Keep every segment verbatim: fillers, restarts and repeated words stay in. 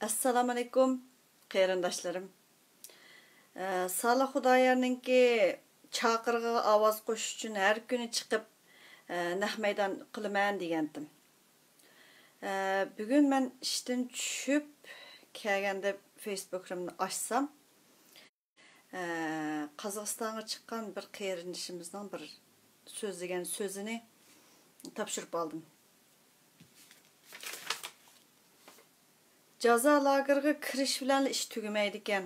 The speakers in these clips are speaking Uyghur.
ئەسسالامۇئەلەيكۇم، قېرىنداشلىرىم. ئە، سالىھ خۇدايارنىڭكى چاقىرىقىغا ئاۋاز قوشۇش ئۈچۈن ھەر كۈنى چىقىپ، ئە، نەق مەيدان قىلىمەن دېگەنتىم. ئە، بۈگۈن مەن ئىشتىن چۈشۈپ كەلگەندە فېيسبۇكلىرىمنى ئاچسام، ئە، قازاقىستانغا چىققان بىر قېرىندىشىمىزنىڭ بىر سۆزلىگەن سۆزىنى تاپشۇرۇپ ئالدىم. جازا لاگېرىغا كىرىش بىلەنلا ئىش تۈگىمەيدىكەن.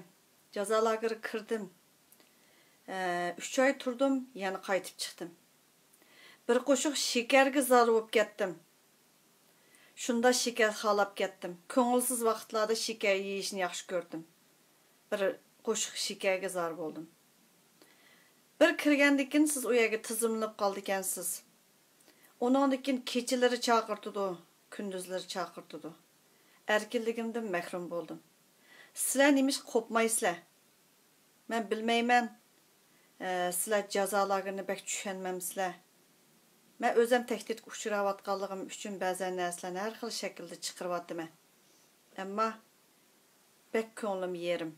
جازا لاگېرىغا كىردىم. ئە، ئۈچ ئاي تۇردۇم، يەنە قايتىپ چىقتىم. بىر قوشۇق شېكەرگە زار بولۇپ كەتتىم. شۇنداق شېكەر خالاپ كەتتىم. كۆڭۈلسىز ۋاقىتلاردا شېكەر يېيىشنى ياخشى كۆردۈم. بىر قوشۇق شېكەرگە زار بولدۇم. بىر كىرگەندىن كېيىن سىز ئۇ يەرگە تىزىملىنىپ قالىدىكەنسىز. ئۇنىڭدىن كېيىن كېچىلىرى چاقىرتىدۇ، كۈندۈزلىرى چاقىرتىدۇ. ئەركىنلىكىمدىن مەھرۇم بولدۇم. سىلەر نېمىشقا قوپمايسىلەر؟ مەن بىلمەيمەن. ئە، سىلەر جازا لاگېرىنى بەك چۈشەنمەمسىلەر؟ مەن ئۆزەم تەھدىتكە ئۇچراۋاتقانلىقىم ئۈچۈن بەزەن نەرسىلەرنى ھەر خىل شەكىلدە چىقىرىۋاتىمەن. ئەمما بەك كۆڭلۈم يېرىم.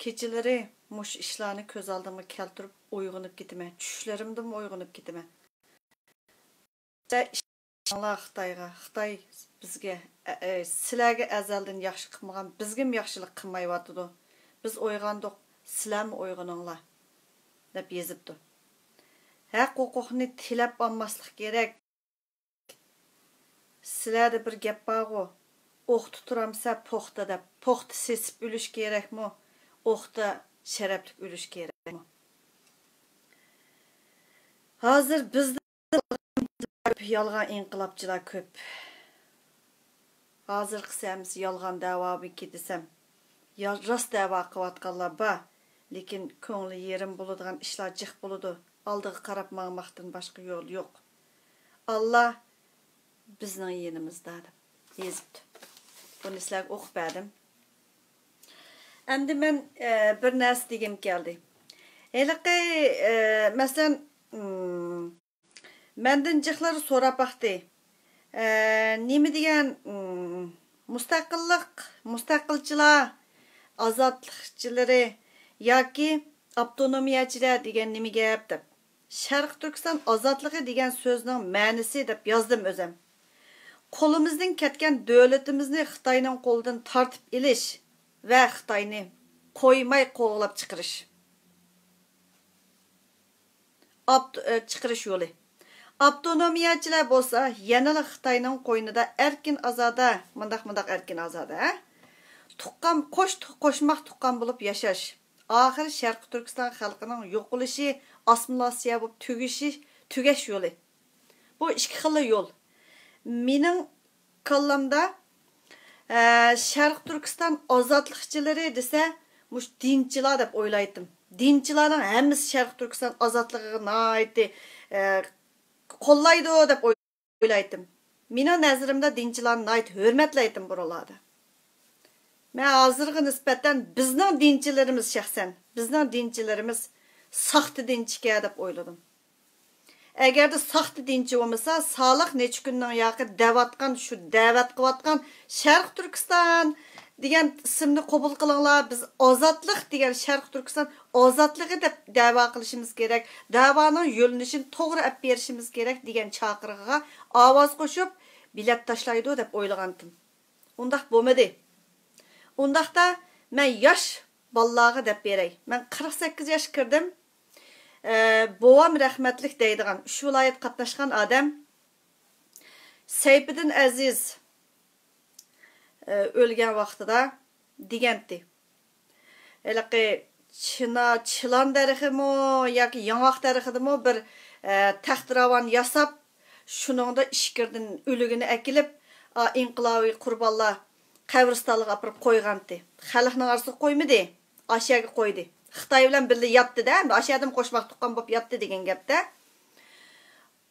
كېچىلىرى مۇشۇ ئىشلارنى كۆز ئالدىمغا كەلتۈرۈپ ئويغىنىپ كېتىمەن. چۈشلىرىمدىمۇ ئويغىنىپ كېتىمەن. سىلەر ئىشەنمەڭلار خىتايغا. خىتاي بىزگە، ئە، ئە، سىلەرگە ئەزەلدىن ياخشى قىلمىغان، بىزگىمۇ ياخشىلىق قىلمايۋاتىدۇ. بىز ئويغاندۇق، سىلەرمۇ ئويغىنىڭلار، دەپ يېزىپتۇ. ھەق ھوقۇقنى تىلەپ ئالماسلىق كېرەك. سىلەردە بىر گەپ بارغۇ، ئوقتا تۇرامسە پوختا دەپ. پوختا سېسىپ ئۆلۈش كېرەكمۇ؟ ئوقتا شەرەپلىك ئۆلۈش كېرەكمۇ؟ ھازىر بىزدە يالغان ئىنقىلابچىلار كۆپ. ھازىرقىسى ھەممىسى يالغان دەۋامىكى دېسەم، يا-، راست دەۋا قىلىۋاتقانلار بار، لېكىن كۆڭلى يېرىم بولىدىغان ئىشلار جىق بولىدۇ. ئالدىغا قاراپ ماڭماقتىن باشقا يول يوق. ئاللا بىزنىڭ يېنىمىزدا، دەپ يېزىپتۇ. بۇنى سىلەرگە ئوقۇپ بەردىم. ئەمدى مەن، ئە، بىر نەرسە دېگۈم كەلدى. ھېلىقى، ئە، مەسىلەن، ئىم، مەندىن جىقلار سوراپ باقتى. ئە، نېمە دېگەن، ئىم، مۇستەقىللىق، مۇستەقىلچىلار، ئازادلىقچىلىرى ياكى ئاپتونومىيەچىلەر دېگەن نېمە گەپ دەپ. شەرقىي تۈركىستان ئازادلىقى دېگەن سۆزنىڭ مەنىسى دەپ يازدىم ئۆزەم. قولىمىزدىن كەتكەن دۆلىتىمىزنى خىتاينىڭ قولىدىن تارتىپ ئېلىش ۋە خىتاينى قويماي قوغلاپ چىقىرىش. ئاپت-، ئە، چىقىرىش يولى. ئاپتونومىيەچىلەر بولسا يەنىلا خىتاينىڭ قوينىدا ئەركىن ئازادە، مۇنداق، مۇنداق ئەركىن ئازادە، ھە؟ تۇغقان، قوش، قوشماق تۇغقان بولۇپ ياشاش. ئاخىرى شەرقىي تۈركىستان خەلقىنىڭ يوقىلىشى، ئاسسىمىلياتسىيە بولۇپ تۈگىشى، تۈگەش يولى. بۇ ئىككى خىللا يول. مېنىڭ كاللامدا، ئە، شەرقىي تۈركىستان ئازادلىقچىلىرى دېسە، مۇشۇ دىنچىلار دەپ ئويلايتتىم. دىنچىلارنىڭ ھەممىسى شەرقىي تۈركىستان ئازادلىقىغا ناھايىتى، ئە، قوللايدۇ دەپ ئويلايتتىم. مېنىڭ نەزىرىمدە دىنچىلارنى ناھايىتى ھۆرمەتلەيتتىم بۇرۇنلاردا. مەن ھازىرغا نىسبەتەن بىزنىڭ دىنچىلىرىمىز شەخسەن، بىزنىڭ دىنچىلىرىمىز ساختا دىنچىكەن دەپ ئويلىدىم. ئەگەردە ساختا دىنچى بولمىسا، سالىھ نەچچە كۈننىڭ ياقى دەۋاتقان، شۇ دەۋەت قىلىۋاتقان شەرقىي تۈركىستان دېگەن ئىسىمنى قوبۇل قىلىڭلار، بىز ئازادلىق دېگەن شەرقىي تۈركىستان ئازادلىقى دەپ دەۋا قىلىشىمىز كېرەك، دەۋانىڭ يۆنىلىشىنى توغرا ئەپ بېرىشىمىز كېرەك دېگەن چاقىرىقىغا ئاۋاز قوشۇپ، بېلەت تاشلايدۇ دەپ ئويلىغانتىم. ئۇنداق بولمىدى. ئۇنداقتا مەن ياش بالىلارغا دەپ بېرەي. مەن قىرىق سەككىز ياشقا كىردىم. ئە، بوۋام رەھمەتلىك دەيدىغان، ئۈچ ۋىلايەت قاتناشقان ئادەم. سەيپىدىن ئەزىز، ئە، ئۆلگەن ۋاقتىدا دېگەنتى. ھېلىقى چىنا-، چىلان دەرىخىمۇ ياكى ياڭاق دەرىخىدىمۇ بىر، ئە، تەختىراۋان ياساپ، شۇنىڭدا ئىچكىرىدىن ئۆلۈگىنى ئەكېلىپ، ئا، ئىنقىلابىي قۇربانلار قەبرىستانلىقىغا ئاپىرىپ قويغانتى. خەلقنىڭ ئارىسىغا قويمىدى، ئاشۇ يەرگە قويدى. خىتاي بىلەن بىللە ياتتى-دە، ئەمدى ئاشۇ يەردىمۇ قوشماق تۇغقان بولۇپ ياتتى دېگەن گەپتە.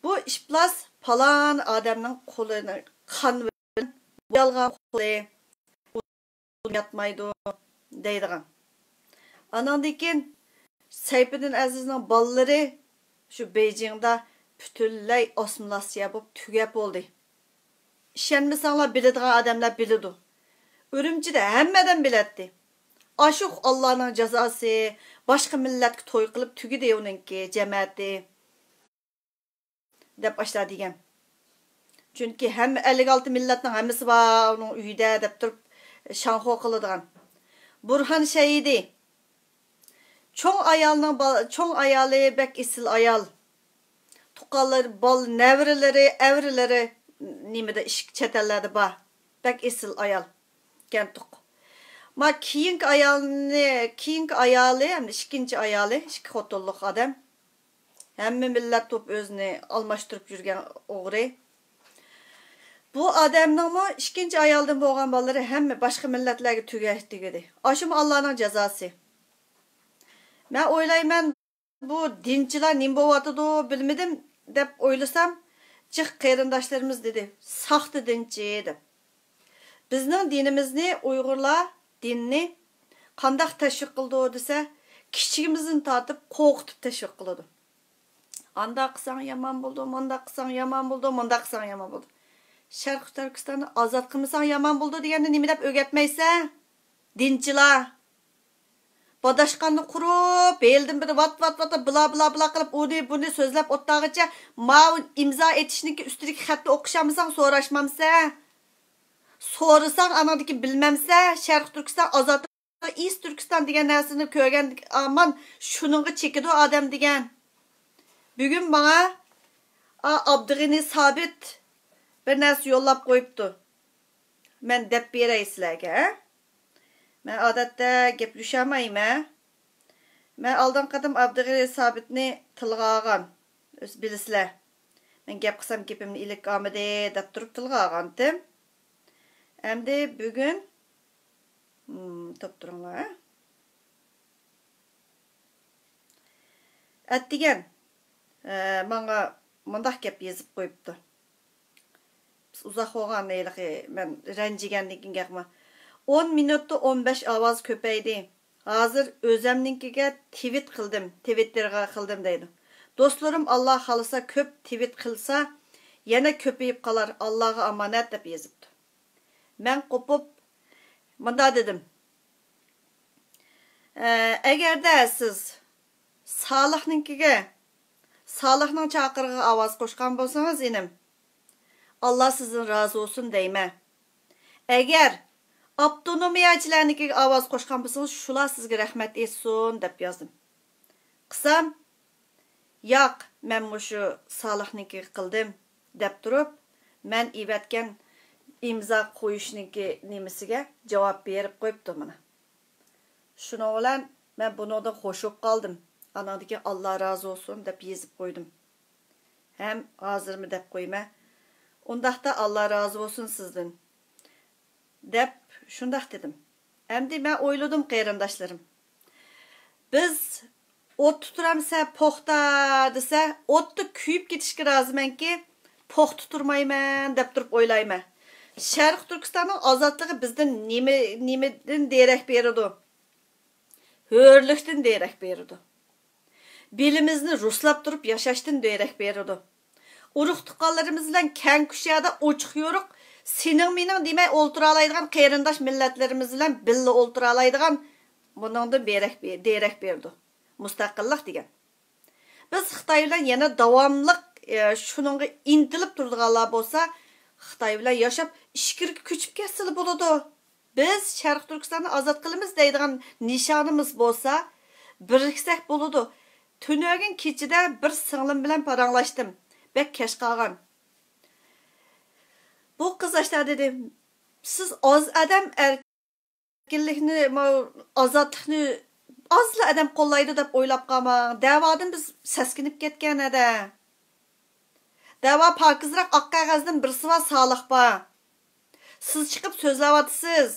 بۇ ئىپلاس پالان ئادەمنىڭ قولىنى قان بىلەن بويالغان قولى ياتمايدۇ دەيدىغان. ئاناندىن كېيىن سەيپىدىن ئەزىزنىڭ بالىلىرى شۇ بېيجىڭدا پۈتۈنلەي ئاسسىمىلياتسىيە بولۇپ تۈگەپ بولدى. ئىشەنمىسەڭلار، بىلىدىغان ئادەملەر بىلىدۇ. ئۈرۈمچىدە ھەممە ئادەم بىلەتتى. ئاشۇ ئاللانىڭ جازاسى، باشقا مىللەتكە توي قىلىپ تۈگىدى ئۇنىڭكى جەمەتى، دەپ ئاشۇلار دېگەن. چۈنكى ھەممە ئەللىك ئالتە مىللەتنىڭ ھەممىسى بار ئۇنىڭ ئۆيىدە دەپ تۇرۇپ شاڭخۇ قىلىدىغان. بۇرھان شەھىدى. چوڭ ئايالنىڭ با-، چوڭ ئايالى بەك ئېسىل ئايال. تۇغقانلىرى، بال-، نەۋرىلىرى، ئەۋرىلىرى نېمىدە، ئىش-، چەت ئەللەردە بار. بەك ئېسىل ئايال. كەنتۇق. ما كېيىنكى ئايالنى، كېيىنكى ئايالى، ھەمدە ئىككىنچى ئايالى، ئىككى خوتۇنلۇق ئادەم. ھەممە مىللەت بولۇپ ئۆزىنى ئالماشتۇرۇپ يۈرگەن ئوغرى. بۇ ئادەمنىڭمۇ ئىككىنچى ئايالدىن بولغان بالىلىرى ھەممە باشقا مىللەتلەرگە تۈگە-، تۈگىدى. ئاشۇمۇ ئاللانىڭ جازاسى. مەن ئويلايمەن، بۇ دىنچىلار نېمە بولۇۋاتىدۇ بىلمىدىم دەپ ئويلىسام، جىق قېرىنداشلىرىمىز دېدى، ساختا دىنچى دەپ. بىزنىڭ دىنىمىزنى ئۇيغۇرلار دىننى قانداق تەشۋىق قىلىدۇ دېسە، كىچىكىمىزدىن تارتىپ قورقۇتۇپ تەشۋىق قىلىدۇ. ئانداق قىلساڭ يامان بولىدۇ، مانداق قىلساڭ يامان بولىدۇ، مۇنداق قىلساڭ يامان بولىدۇ. شەرقىي تۈركىستاننى ئازاد قىلمىساڭ يامان بولىدۇ دېگەننى نېمە دەپ ئۆگەتمەيسەن؟ دىنچىلار. باداشقاننى قۇرۇپ، ھېلىدىن بېرى ۋات، ۋات، ۋات، بىلا، بىلا، بىلا قىلىپ، ئۇنى، بۇنى سۆزلەپ ئولتۇرغىچە، ماۋۇ ئىمزا ئېتىشنىڭكى ئۈستىدىكى خەتنى ئوقۇشالمىساڭ، سوراشمامسەن؟ سورىساڭ، ئانىڭدىكى بىلمەمسەن؟ شەرقىي تۈركىستان ئازاد، ئىس تۈركىستان دېگەن نەرسىنى كۆرگەن ئامان، شۇنىڭغا چېكىدۇ ئادەم دېگەن. بۈگۈن ماڭا، ئا، ئابدۇغېنى سابىت بىر نەرسە يوللاپ قويۇپتۇ. مەن دەپ بېرەي سىلەرگە، ھە؟ مەن ئادەتتە گەپلىشەلمەيمەن. مەن ئالدىنقى قېتىم ئابدۇغېنى سابىتنى تىلغا ئالغان. ئۆزى بىلىسىلەر. مەن گەپ قىلسام گېپىمنى ئىلىك ئالمىدى دەپ تۇرۇپ تىلغا ئالغانتىم. ئەمدى بۈگۈن، م، توپ تۇرۇڭلار، ھە؟ ئەتىگەن، ئە، ماڭا مۇنداق گەپ يېزىپ قويۇپتۇ. بىز ئۇزاق بولغان ھېلىقى، مەن رەنجىگەندىن كېيىن گەپمۇ. ئون مىنۇتتا ئون بەش ئاۋاز كۆپەيدى. ھازىر ئۆزەمنىڭكىگە تىۋىت قىلدىم، تىۋىتتېرغا قىلدىم دەيدۇ. دوستلىرىم ئاللا خالىسا كۆپ تىۋىت قىلسا، يەنە كۆپىيىپ قالار، ئاللاغا ئامانەت دەپ يېزىپتۇ. مەن قوپۇپ، مۇنداق دېدىم. ئە، ئەگەردە سىز سالىھنىڭكىگە، سالىھنىڭ چاقىرىقىغا ئاۋاز قوشقان بولسىڭىز، ئىنىم، ئاللا سىزدىن رازى بولسۇن دەيمەن. ئەگەر ئاپتونومىيەچىلەرنىڭكىگە ئاۋاز قوشقان بولسىڭىز، شۇلار سىزگە رەھمەت ئېيتسۇن دەپ يازدىم. قىلسام، ياق، مەن مۇشۇ سالىھنىڭكىگە قىلدىم دەپ تۇرۇپ، مەن ئېۋەتكەن ئىمزا قويۇشنىڭكى نېمىسىگە جاۋاب بېرىپ قويۇپتۇ مانا. شۇنىڭ بىلەن مەن بۇنىڭدىن خوش بولۇپ قالدىم. ئاناندىن كېيىن ئاللا رازى بولسۇن دەپ يېزىپ قويدۇم. ھەم ھازىرمۇ دەپ قويىمەن. ئۇنداقتا ئاللا رازى بولسۇن سىزدىن. دەپ شۇنداق دېدىم. ئەمدى مەن ئويلىدىم، قېرىنداشلىرىم. بىز ئوتتا تۇرامسەن، پوختا دېسە، ئوتتا كۆيۈپ كېتىشكە رازىمەنكى، پوختا تۇرمايمەن دەپ تۇرۇپ ئويلايمەن. شەرقىي تۈركىستاننىڭ ئازادلىقى بىزدىن نېمە، نېمىدىن دېرەك بېرىدۇ؟ ھۆرلۈكتىن دېرەك بېرىدۇ. بېلىمىزنى رۇسلاپ تۇرۇپ ياشاشتىن دېرەك بېرىدۇ. ئۇرۇق-تۇغقانلىرىمىز بىلەن كەڭ كۇشادە ئوچۇق-يورۇق، سېنىڭ-مېنىڭ دېمەي ئولتۇرالايدىغان قېرىنداش مىللەتلىرىمىز بىلەن بىللە ئولتۇرالايدىغان، بۇنىڭدىن بېرەك بې-، دېرەك بېرىدۇ. مۇستەقىللىق دېگەن. بىز خىتاي بىلەن يەنە داۋاملىق، ئە، شۇنىڭغا ئىنتىلىپ تۇرىدىغانلار بولسا، خىتاي بىلەن ياشاپ، ئىچكىرىگە كۆچۈپ كەتسىلا بولىدۇ. بىز شەرقىي تۈركىستاننى ئازاد قىلىمىز دەيدىغان نىشانىمىز بولسا، بىرىكسەك بولىدۇ. تۈنۈگۈن كېچىدە بىر سىڭلىم بىلەن پاراڭلاشتىم. بەك كەچ قالغان. بۇ قىز ئاشۇنداق دېدى، سىز ئاز ئادەم ئەركىنلىكنى، ماۋۇ ئازادلىقنى ئازلا ئادەم قوللايدۇ دەپ ئويلاپ قالماڭ. دەۋادىن بىز سەسكىنىپ كەتكەن ھەدە. دەۋا پاكىزراق ئاق قەغەزدىن بىرسى بار، سالىھ بار. سىز چىقىپ سۆزلەۋاتىسىز.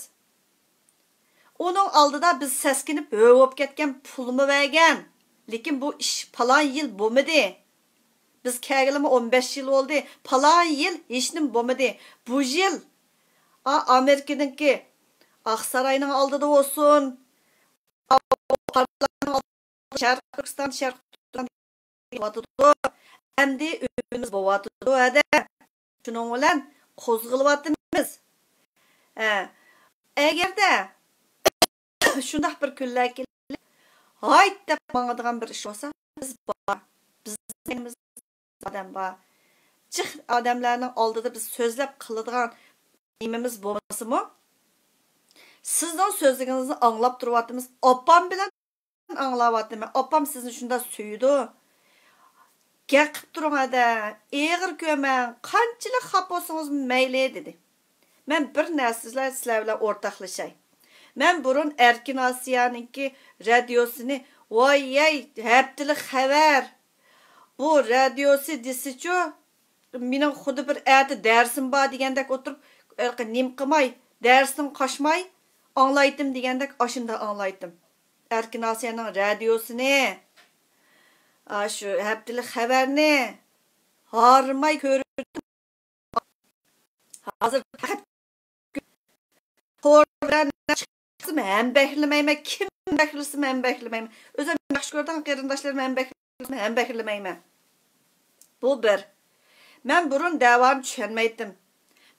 ئۇنىڭ ئالدىدا بىز سەسكىنىپ ھۆ بولۇپ كەتكەن، پۇلمۇ بەرگەن. لېكىن بۇ ئىش پالان يىل بولمىدى. بىز كەلگىلىمۇ ئون بەش يىل بولدى. پالان يىل ھېچنېمە بولمىدى. بۇ يىل، ئا، ئامېرىكىنىڭكى ئاقساراينىڭ ئالدىدا بولسۇن، شەرقىي تۈركىستان، شەرقىي تۈركىستان بولۇۋاتىدۇ. ئەمدى ئۆيىمىز بولۇۋاتىدۇ ھەدە. شۇنىڭ بىلەن قوزغىلىۋاتىمىز. ھە. ئەگەردە شۇنداق بىر كۈنلەر كېلىپ، ھايت دەپ ماڭىدىغان بىر ئىش بولسا، بىز بار. بىزنىڭ ئادەم بار. جىق ئادەملەرنىڭ ئالدىدا بىز سۆزلەپ قىلىدىغان نېمىمىز بولمىسىمۇ، سىزنىڭ سۆزلىرىڭىزنى ئاڭلاپ تۇرۇۋاتىمىز. ئاپام بىلەن ئاڭلاۋاتىمەن. ئاپام سىزنى شۇنداق سۆيىدۇ. گەپ قىپ تۇرۇڭ ھەدە، ئېغىر كۆرمەڭ، قانچىلىك خاپا بولسىڭىزمۇ مەيلى، دېدى. مەن بىر نەرسىلەر سىلەر بىلەن ئورتاقلىشاي. مەن بۇرۇن ئەركىن ئاسىيانىڭكى رادىيوسىنى، ۋايەي، ھەپتىلىك خەۋەر، بۇ رادىيوسى دېسىچۇ، مېنىڭ خۇددى بىر ئەتە دەرسىم بار دېگەندەك ئولتۇرۇپ، ھېلىقى نېمە قىلماي، دەرستىن قاچماي ئاڭلايتتىم دېگەندەك ئاشۇنداق ئاڭلايتتىم. ئەركىن ئاسىيانىڭ رادىيوسىنى، ئاشۇ ھەپتىلىك خەۋەرنى ھارماي كۆرۈپ، ھازىر پەقەت تور بىلەن چىقسىمۇ ھەم بەھرىلىمەيمەن، كىم بەھرىلىسىمۇ ھەم بەھرىلىمەيمەن. ئۆزۈم ياخشى كۆرىدىغان قېرىنداشلىرىم ھەم بەھرىلىسىمۇ ھەم بەھرىلىمەيمەن. بۇ بىر. مەن بۇرۇن دەۋانى چۈشەنمەيتتىم.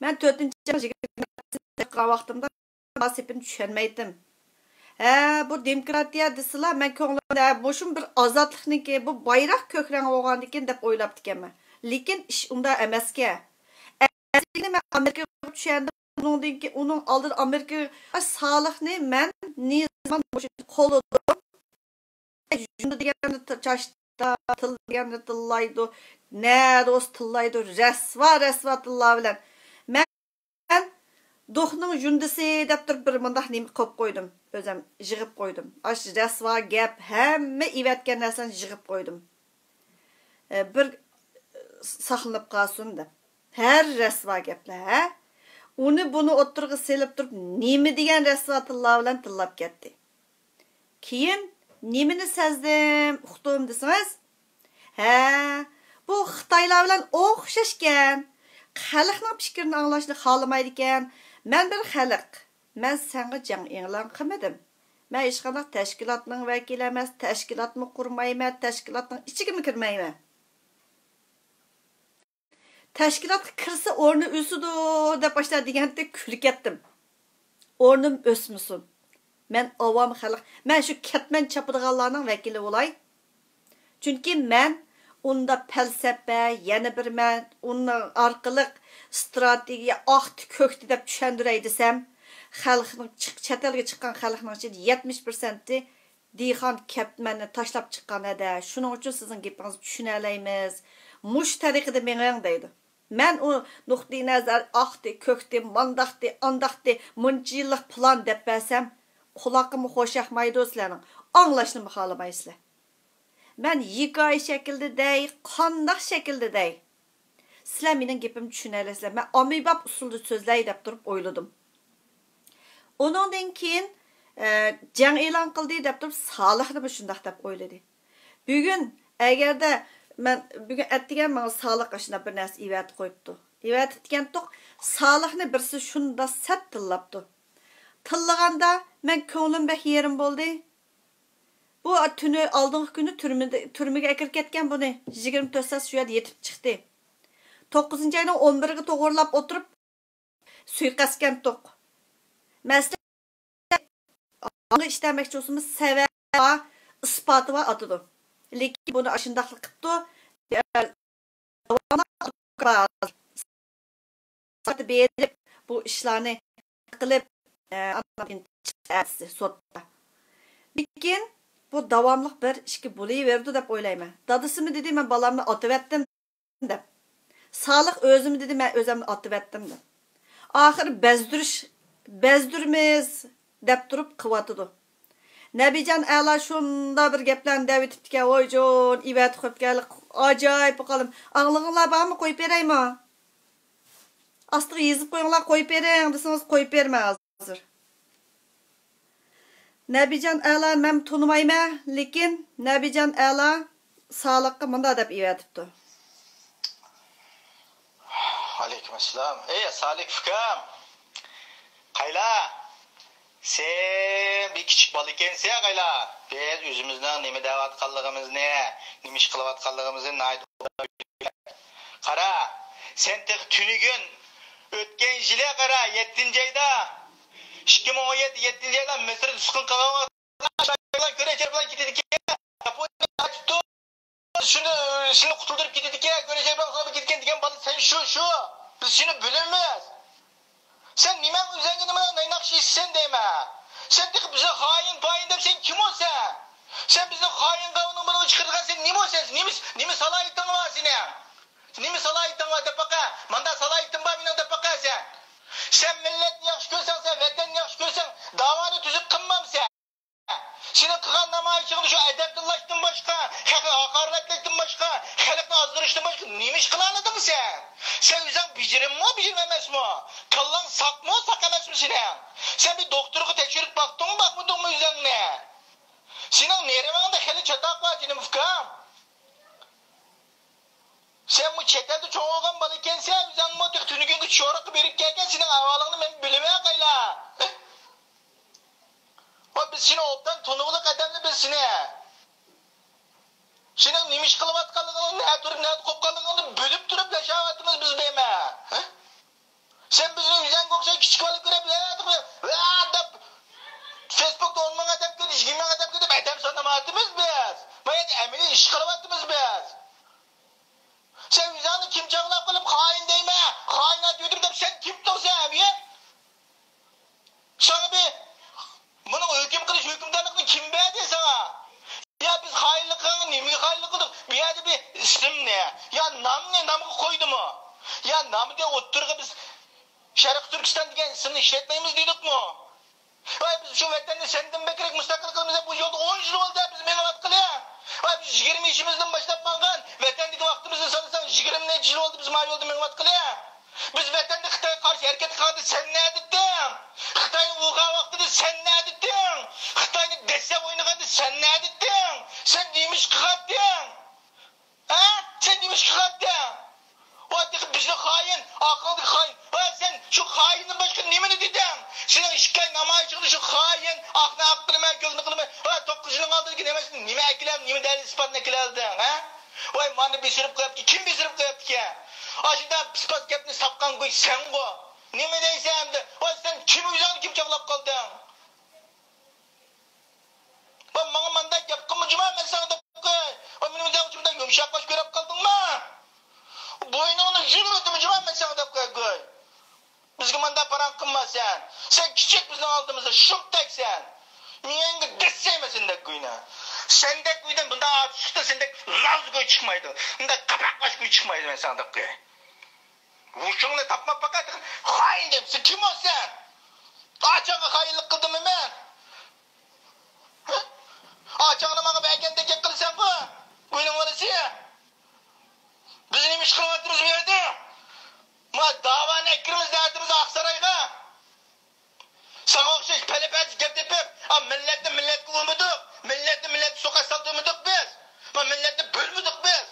مەن تۆتىنچى يىگىرمە ۋاقتىمدا سېپىنى چۈشەنمەيتتىم. ھە، بۇ دېموكراتىيە دېسىلا، مەن كۆڭلۈمدە مۇشۇمۇ بىر ئازادلىقنىڭكى، بۇ بايراق كۆك رەڭ بولغاندىكىن دەپ ئويلاپتىكەنمەن. لېكىن ئىش ئۇنداق ئەمەسكەن. ئەسلىدە مەن ئامېرىكىغا چۈشەندىم. ئۇنىڭدىن كېيىن، ئۇنىڭ ئالدىدا ئامېرىكىغا، ئاي، سالىھنى مەن نېمىزمان مۇشۇ قوللىدىم. يۇندى دېگەننى چاچتا، تىل دېگەننى تىللايدۇ، نەدە بولسا تىللايدۇ، رەسۋا، رەسۋا تىللار بىلەن. مەن دوخنىڭ يۇندىسى دەپ تۇرۇپ بىر مۇنداق نېمە قويۇپ قويدۇم، ئۆزۈم يىغىپ قويدۇم. ئاشۇ رەسۋا گەپ ھەممە ئېۋەتكەن نەرسىنى يىغىپ قويدۇم. ئە، بىر ساقلىنىپ قالسۇن دەپ. ھەر رەسۋا گەپلەر، ھە؟ ئۇنى بۇنى ئوتتۇرىغا سېلىپ تۇرۇپ، نېمە دېگەن رەسۋا تىللار بىلەن تىللاپ كەتتى. كېيىن نېمىنى سەزدىم، ئۇقتۇم دېسىڭىز، ھە، بۇ خىتايلار بىلەن ئوخشاشكەن. خەلقنىڭ پىكرىنى ئاڭلاشنى خالىمايدىكەن. مەن بىر خەلق. مەن سەڭگە جەڭ ئېلان قىلمىدىم. مەن ھېچقانداق تەشكىلاتنىڭ ۋەكىلى ئەمەس، تەشكىلاتمۇ قۇرمايمەن، تەشكىلاتنىڭ ئىچىگىمۇ كىرمەيمەن. تەشكىلاتقا كىرسە ئورنى ئۆسىدۇ دەپ باشتا دېگەنتى، كۈلۈپ كەتتىم. ئورنۇم ئۆسمىسۇن. مەن ئاۋام خەلق، مەن شۇ كەتمەن چاپىدىغانلارنىڭ ۋەكىلى بولاي. چۈنكى مەن ئۇندا پەلسەپە، يەنە بىر مەن ئۇنىڭ ئارقىلىق ستراتېگىيە ئاقتى كۆكتى دەپ چۈشەندۈرەي دېسەم، خەلقنىڭ چىق-، چەت ئەلگە چىققان خەلقنىڭ ئىچىدە يەتمىش پىرسەنتى دېھقان كەتمەننى تاشلاپ چىققان ھەدە، شۇنىڭ ئۈچۈن سىزنىڭ گېپىڭىزنى چۈشىنەلەيمىز. مۇشۇ تەرىقىدە مېڭىڭ دەيدۇ. مەن ئۇ نۇقتىئى نەزەر ئاقتى، كۆكتى، مانداقتى، ئانداقتى، مۇنچە يىللىق پىلان دەپ بەرسەم، قۇلاققىمۇ خوش ياقمايدۇ سىلەرنىڭ، ئاڭلاشنىمۇ خالىمايسىلەر. مەن ھېكايە شەكلىدە دەي، قانداق شەكىلدە دەي؟ سىلەر مېنىڭ گېپىمنى چۈشىنەلەيسىلەر. مەن ئاممىباب ئۇسۇلدا سۆزلەي دەپ تۇرۇپ ئويلىدىم. ئۇنىڭدىن كېيىن، ئە، جەڭ ئېلان قىلدى دەپ تۇرۇپ، سالىھنىمۇ شۇنداق دەپ ئويلىدى. بۈگۈن ئەگەردە مەن، بۈگۈن ئەتىگەن ماڭا سالىھ ئاشۇنداق بىر نەرسە ئېۋەتىپ قويۇپتۇ. ئېۋەتىپتىكەنتۇق، سالىھنى بىرسى شۇنداق سەت تىللاپتۇ. تىللىغاندا مەن كۆڭلۈم بەك يېرىم بولدى. بۇ تۈنى ئالدىنقى كۈنى تۈرمىدە، تۈرمىگە ئەكىرىپ كەتكەن بۇنى. يىگىرمە تۆت سائەت شۇ يەردە يېتىپ چىقتى. توققۇزىنچى ئاينىڭ ئون بىرىگە توغرىلاپ ئولتۇرۇپ سۇيىقەستكەنتۇق. مەسىلەن، ئاڭغا ئىشلەمەكچى بولسىمۇ سەۋەبى بار، ئىسپاتى بار ئاتىدۇ. لېكىن بۇنى ئاشۇنداقلا قىپتۇ. بېرىپ بۇ ئىشلارنى قىلىپ، ئاندىن كېيىن سوتتا. لېكىن بۇ داۋاملىق بىر ئىككى بولۇۋېرىدۇ دەپ ئويلايمەن. دادىسىمۇ دېدى، مەن بالامنى ئاتىۋەتتىم دەپ. سالىھ ئۆزىمۇ دېدى، مەن ئۆزۈمنى ئاتىۋەتتىم دەپ. ئاخىرى بەزدۈرۈش، بەزدۈرىمىز دەپ تۇرۇپ قىلىۋاتىدۇ. نەبىجان ئەلا شۇنداق بىر گەپلەرنى دەۋېتىپتىكەن، ۋايجان، ئېۋەتىپ قويۇپتىكەن، ئاجايىپ بولۇپ قالدىم. ئاڭلىغىڭلار بارمۇ؟ قويۇپ بېرەيمۇ؟ ئاستىغا يېزىپ قويۇڭلار، قويۇپ بېرىڭ دېسىڭىز، قويۇپ بېرىمەن ھازىر. نەبىجان ئەلا مەن تونۇمايمەن، لېكىن نەبىجان ئەلا سالىھقا مۇنداق دەپ ئېۋەتىپتۇ. ۋەئەلەيكۇم ئەسسالام. ئەي، سالىھ ئۇكام. قايلا؟ سەن بىر كىچىك بالا ئىكەنسەن، قايلا؟ بىز ئۆزىمىزنىڭ نېمە دەۋاتقانلىقىمىزنى، نېمە ئىش قىلىۋاتقانلىقىمىزنى ناھايىتى قارا، سەن تېخى تۈنۈگۈن، ئۆتكەن يىلى قارا، يەتتىنچى ئايدا ئىككى مىڭ ئون يەتتە، يەتتىنچى يىلدا مىسىردا تۇتقۇن قىلغان ۋاقىتتا، كۆرە چېرىقلار كېتىدىكەن، ياپونىيە قاچىپتۇ، شۇنى، شۇنى قۇتۇلدۇرۇپ كېتىدىكەن، كۆرە چېرىقلار قۇتۇلدۇرۇپ كېتىدىكەن دېگەن بالا سەن شۇ، شۇ. بىز شۇنى بىلىمىز. سەن نېمەڭ ئۆزەڭگە نېمە نايناق شىشىسەن دەيمەن. سەن تېخى بىزنى خائىن، پائىن دەپ سەن كىم ئۇ سەن؟ سەن بىزنى خائىن قاۋىنىڭ بۇرنىغا چىقىرىدىغان سەن نېمە ئۇ سەن؟ نېمە، نېمە سالاھىيىتىڭ بار سېنىڭ؟ نېمە سالاھىيىتىڭ بار دەپ باقە. ماندا سالاھىيىتىم بار مېنىڭ دەپ باقە سەن. سەن مىللەتنى ياخشى كۆرسەڭ، سەن ۋەتەننى ياخشى كۆرسەڭ، داۋانى تۈزۈپ قىلمامسەن؟ سېنىڭ قىلغان نامايىشىڭدا شۇ ئەدەپسىزلەشتىن باشقا، خەقنى ھاقارەتلەشتىن باشقا، خەلقنى ئازدۇرۇشتىن باشقا نېمە ئىش قىلالىدىڭ سەن؟ سەن ئۆزۈڭ بېجىرىممۇ، بېجىرىم ئەمەسمۇ؟ كاللاڭ ساقمۇ، ساق ئەمەسمۇ سېنىڭ؟ سەن بىر دوختۇرغا تەكشۈرۈپ باقتىڭمۇ، باقمىدىڭمۇ ئۆزۈڭنى؟ سېنىڭ نېرۋىڭدا خېلى چاتاق بار، جېنىم ئۇكام. سەن بۇ چەت ئەلدە چوڭ بولغان بالا ئىكەنسەن، ئۆزۈڭمۇ تېخى تۈنۈگۈنگىچە چورۇققا بېرىپ كەلگەن، سېنىڭ ئەھۋالىڭنى مەن بىلىمەن قايلا. ۋە بىز سېنى ئوبدان تونۇۋالدۇق ئادەمنى بىز سېنى. سېنىڭ نېمە ئىش قىلىۋاتقانلىقىڭنى، نە تۇرۇپ، نەدە قوپقانلىقىڭنى بىلىپ تۇرۇپ ياشاۋاتىمىز بىز دەيمەن. ھە؟ سەن بىزنى ئۆزۈڭگە ئوخشاش كىچىك بالا كۆرۈپ، ۋە، ۋە دەپ، فېيسبۇكتا ئون مىڭ ئادەم كىردى، يىگىرمە مىڭ ئادەم كىردى دەپ ئادەم سانىمايۋاتىمىز بىز. بۇ يەردە ئەمەلىي ئىش قىلىۋاتىمىز بىز. سەن ئۆزۈڭنى كىم چاغلاپ قىلىپ خائىن دەيمەن، خائىن ئاتىۋېتىپ دەپ سەن كىمتىڭ سەن ئەمىيەت؟ ساڭا بىر بۇنىڭ ھۆكۈم قىلىش ھۆكۈمدارلىقىنى كىم بەردى ساڭا؟ يا بىز خائىنلىق قىلغانغا نېمىگە خائىنلىق قىلدۇق؟ بۇ يەردە بىر ئىسىمنى، يا نامنى نامغا قويدىمۇ؟ يا نامدا ئوتتۇرىغا بىز شەرقىي تۈركىستان دېگەن ئىسىمنى ئىشلەتمەيمىز دېدۇقمۇ؟ ۋاي، بىز شۇ ۋەتەننى سەندىن بەكرەك مۇستەقىل قىلىمىز دەپ بۇ يولدا ئون يىل بولدى بىز مېڭىۋاتقىلى. ۋاي، بىز يىگىرمە يېشىمىزدىن باشلاپ ماڭغان، ۋەتەندىكى ۋاقتىمىزنى سانىساڭ، يىگىرمە نەچچە يىل بولدى بىز ما يولدا مېڭىۋاتقىلى. بىز ۋەتەندە خىتايغا قارشى ھەرىكەت قىلغاندا سەن نەدىتىڭ؟ خىتاينى ئۇرغان ۋاقتىدا سەن نەدىتىڭ؟ خىتاينى دەسسەپ ئوينىغاندا سەن نەدىتىڭ؟ سەن نېمە ئىش قىلغانتىڭ؟ ھە؟ سەن نېمە ئىش قىلغانتىڭ؟ ۋاي، تېخى بىزنى خائىن، ئاقىلدىكى خائىن. ۋاي، سەن شۇ خائىندىن باشقا نېمىنى دېدىڭ؟ سېنىڭ ئىككى ئاي نامايىشىڭدا شۇ خائىن، ئاقنى ئاق قىلىمەن، كۆكنى قىلىمەن. ۋاي، توققۇز يىلنىڭ ئالدىدىكى نېمىسىنى نېمە ئەكىلەل، نېمە دەلىل ئىسپاتنى ئەكىلەلدىڭ، ھە؟ ۋاي، مانا بېسىرىپ قويۇپتۇ، كىم بېسىرىپ قويۇپتىكەن؟ ئاشۇنداق پىس-پاس گەپنى ساپقان گۇي سەنغۇ. نېمە دەيسەن ئەمدى؟ ۋاي، سەن كىم، ئۆزۈڭنى كىم چاغلاپ قالدىڭ؟ ۋاي، ماڭا مانداق گەپ قىلما جۇما، مەن ساڭا دەپ قوي. ۋاي، مېنى مۇنداق جۇمدا يۇمشاق باش كۆرۈپ قالدىڭما؟ بوينۇڭنى يۇلۇۋېتىمەن جۇما، مەن ساڭا دەپ قوي گۇي. بىزگە مانداق پاراڭ قىلما سەن. سەن كىچىك بىزنىڭ ئالدىمىزدا شۇمتەكسەن. مېڭەڭگە دەسسەيمەن سەندەك گۇينى. سەندەك گۇيدىن بۇنداق ئاتۇشلۇقتا سەندەك لاۋزا گۇي چىقمايدۇ. بۇنداق قاپاقلاش گۇي چىقمايدۇ، مەن ساڭا دەپ قوي. ھوشۇڭنى تاپماپ باقا، خائىن دەيمسەن، كىم ئۇ سەن؟ ئاچاڭغا خائىنلىق قىلدىممۇ مەن؟ ھە؟ ئاچاڭنى ماڭا بەرگەندەك گەپ قىلىسەنغۇ، گۇينىڭ بالىسى. بىز نېمە ئىش قىلىۋاتىمىز بۇ يەردە؟ ما داۋانى ئەكىرىمىز، نەتىمىز ئاقسارايغا. ساڭا ئوخشاش پەلە-پەلىسىز گەپ تېپىپ، ئا، مىللەتنى مىللەتكە ئۇرمىدۇق، مىللەتنى مىللەتكە سوقاش سالدۇرمىدۇق بىز. ما مىللەتنى بۆلمىدۇق بىز.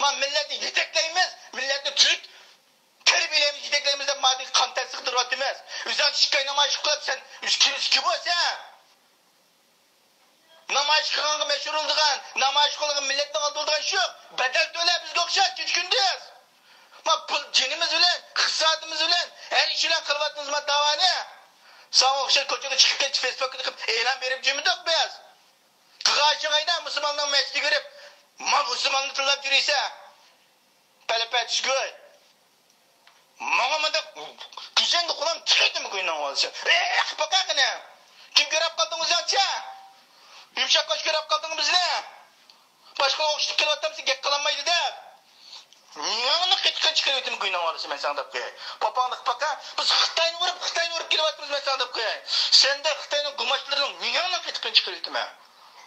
ما مىللەتنى يېتەكلەيمىز، مىللەتنى تۈزۈك تەربىيەلەيمىز، يېتەكلەيمىز دەپ ما دېگەن قان تەر سىغدۇرۇۋاتىمىز. ئۆزۈڭ ئىككى ئاي نامايىش قىلىپ سەن كىم، كىم بولسەن؟ نامايىش قىلغانغا مەشھۇر بولىدىغان، نامايىش قىلغان مىللەتنى ئالدىرىدىغان شۇ. بەدەل تۆلە بىزگە ئوخشاش كېچە-كۈندۈز. ما پۇل جېنىمىز بىلەن، ئىقتىسادىمىز بىلەن، ھەر ئىش بىلەن قىلىۋاتىمىز ما داۋانى. ساڭا ئوخشاش كوچىغا چىقىپ كېتىپ، فېيسبۇكتا قىلىپ ئېلان بېرىپ جۈرمىدۇق بىز. قىغاشىڭ ئايدا مۇسۇلماننىڭ مەسچىتىگە بېرىپ، ما مۇسۇلماننى تىللاپ يۈرىسەن. پەلە-پەتىشكۆي. ماڭا مۇنداق كۆزۈڭگە قۇلام تىكىدىمۇ گۇينىڭ بالىسى؟ ئېي، قىپقا قېنى. كىم كۆرۈپ قالدىڭ ئۆزۈڭچە؟ يۇمشاق باش كۆرۈپ قالدىڭ بىزنى؟ باشقىغا ئوخشىتىپ كېلىۋاتامسەن، گەپ قىلالمايدۇ دەپ. مېڭەڭنى قېتىقىنى چىقىرىۋېتىمەن گۇينىڭ بالىسى، مەن ساڭا دەپ قوياي. پاپاڭنى قىپقا، بىز خىتاينى ئۇرۇپ، خىتاينى ئۇرۇپ كېلىۋاتىمىز، مەن ساڭا دەپ قوياي. سەندە خىتاينىڭ گۇماشلىرىنىڭ مېڭەڭنى قېتىقىنى چىقىرىۋېتىمەن.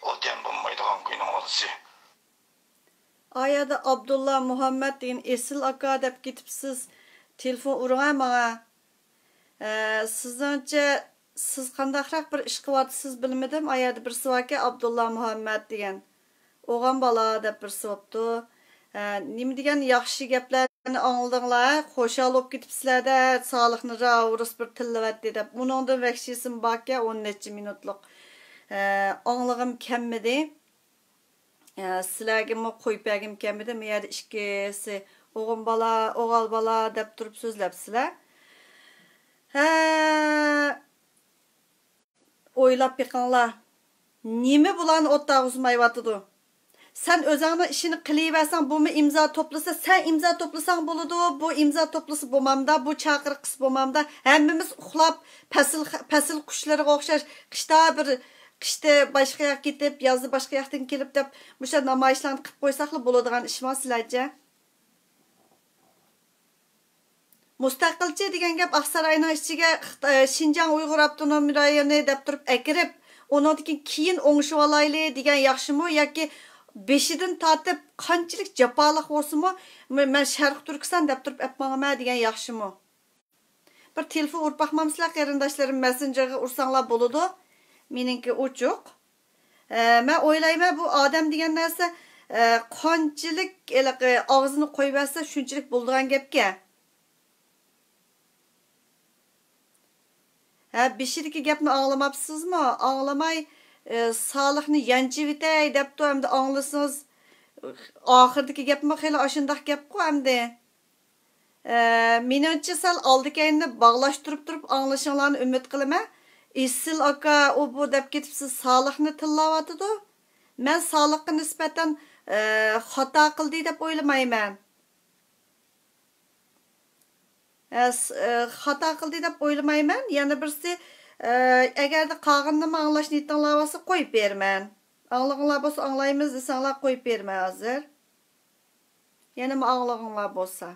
ئادەم بولمايدىغان گۇينىڭ بالىسى. ئايەردە ئابدۇللا مۇھەممەد دېگەن ئېسىل ئاكا دەپ كېتىپسىز. تېلېفون ئۇرۇڭە ماڭا. ئە، سىزنىڭچە سىز قانداقراق بىر ئىش قىلىۋاتىسىز بىلمىدىم. ئايەردە بىرسى باركەن، ئابدۇللا مۇھەممەد دېگەن. ئوغان بالا دەپ بىرسى بوپتۇ. ئە، نېمە دېگەن ياخشى گەپلەرنى ئاڭلىدىڭلار. خۇشال بوپ كېتىپسىلەر-دە، سالىھنى راۋۇرۇس بىر تىللىۋەتتى دەپ. ئۇنىڭدىن ۋەھشىيسىمۇ باركەن، ئون نەچچە مىنۇتلۇق. ئە، ئاڭلىغۇم كەلمىدى. ئە، سىلەرگىمۇ قويۇپ بەرگۈم كەلمىدى. مۇ يەردە ئىككىسى ئوغۇل بالا، ئوغۇل بالا دەپ تۇرۇپ سۆزلەپسىلەر. ھە، ئويلاپ بېقىڭلار، نېمە بۇلارنى ئوتتاغا ئۇزمايۋاتىدۇ؟ سەن ئۆزۈڭنىڭ ئىشىنى قىلىۋەرسەڭ، بۇمۇ ئىمزا توپلىسا، سەن ئىمزا توپلىساڭ بولىدۇ، بۇ ئىمزا توپلىسا بولمامدا، بۇ چاقىرىق قىلسا بولمامدا، ھەممىمىز ئۇخلاپ، پەسىل، پەسىل قۇشلىرىغا ئوخشاش، قىشتا بىر، قىشتا باشقا ياققا كېتىپ، يازدا باشقا ياقتىن كېلىپ دەپ، مۇشۇ نامايىشلارنى قىلىپ قويساقلا بولىدىغان ئىشما سىلەرچە؟ مۇستەقىلچى دېگەن گەپ ئاقساراينىڭ ئىچىگە خىتاي، شىنجاڭ ئۇيغۇر ئاپتونوم رايونى دەپ تۇرۇپ ئەكىرىپ، ئۇنىڭدىن كېيىن ئوڭشىۋالايلى دېگەن ياخشىمۇ ياكى بېشىدىن تارتىپ قانچىلىك جاپالىق بولسىمۇ، مەن شەرقىي تۈركىستان دەپ تۇرۇپ ئەپ ماڭىمەن دېگەن ياخشىمۇ؟ بىر تېلېفون ئۇرۇپ باقمامسىلەر قېرىنداشلىرىم، مەسسېنجېرغا ئۇرساڭلار بولىدۇ. مېنىڭكى ئوچۇق. ئە، مەن ئويلايمەن، بۇ ئادەم دېگەن نەرسە، ئە، قانچىلىك ھېلىقى ئاغزىنى قويۇۋەرسە، شۇنچىلىك بولىدىغان گەپكەن. ھە، بېشىدىكى گەپنى ئاڭلىماپسىزمۇ؟ ئاڭلىماي، ئە، سالىھنى يانچىۋېتەي دەپتۇ، ئەمدى ئاڭلىسىڭىز، ئاخىرىدىكى گەپمۇ خېلى ئاشۇنداق گەپقۇ ئەمدى. ئە، مېنىڭچە سەل ئالدى-كەينىنى باغلاشتۇرۇپ تۇرۇپ ئاڭلىشىڭلارنى ئۈمىد قىلىمەن. ئېسىل ئاكا ئۇ بۇ دەپ كېتىپ سىز سالىھنى تىللاۋاتىدۇ. مەن سالىھقا نىسبەتەن، ئە، خاتا قىلدى دەپ ئويلىمايمەن. ئە، س-، ئە، خاتا قىلدى دەپ ئويلىمايمەن. يەنە بىرسى، ئە، ئەگەردە قالغىنىنىمۇ ئاڭلاش نىيىتىڭلار بولسا قويۇپ بېرىمەن. ئاڭلىغىڭلار بولسا ئاڭلايمىز دېسەڭلار قويۇپ بېرىمەن ھازىر. يەنىمۇ ئاڭلىغىڭلار بولسا.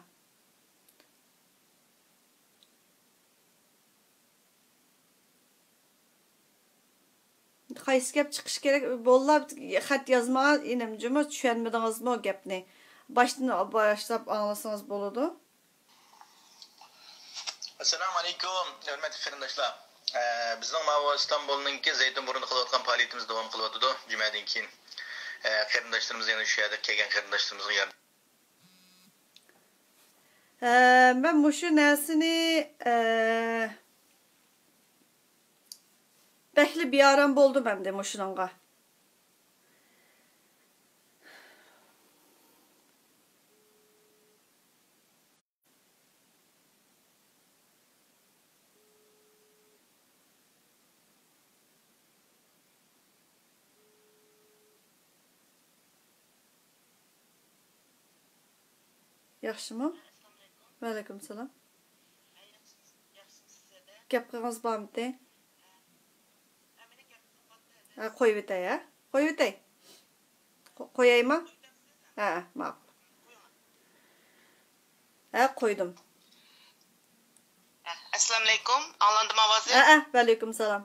قايسى گەپ چىقىشى كېرەك؟ بوللا خەت يازمىغان ئىنىم جۇمۇ، چۈشەنمىدىڭىزمۇ گەپنى؟ باشتىن باشلاپ ئاڭلىسىڭىز بولىدۇ. ئەسسالامۇ ئەلەيكۇم، ھۆرمەتلىك قېرىنداشلار. ئە، بىزنىڭ ماۋۇ ئىستانبۇلنىڭكى زەيتۇن بۇرنىدا قىلىۋاتقان پائالىيىتىمىز داۋام قىلىۋاتىدۇ. جۈمەدىن كېيىن، ئە، قېرىنداشلىرىمىز يەنە شۇ يەردە كەلگەن قېرىنداشلىرىمىزغا ياردەم. ئە، مەن مۇشۇ نەرسىنى، ئە، بەكلا بىئارام بولدۇم ئەمدى مۇشۇنىڭغا. ياخشىمۇ؟ ۋەئەلەيكۇم سالام. گەپ قىلغىڭىز بارمىتى؟ ھە، قويۇۋېتەي، ھە؟ قويۇۋېتەي. قو-، قويايمۇ؟ ھە، ماقۇل. ھە، قويدۇم. ئەسسالامۇئەلەيكۇم، ئاڭلاندىمۇ ئاۋازى؟ ھە، ھە، ۋەئەلەيكۇم سالام.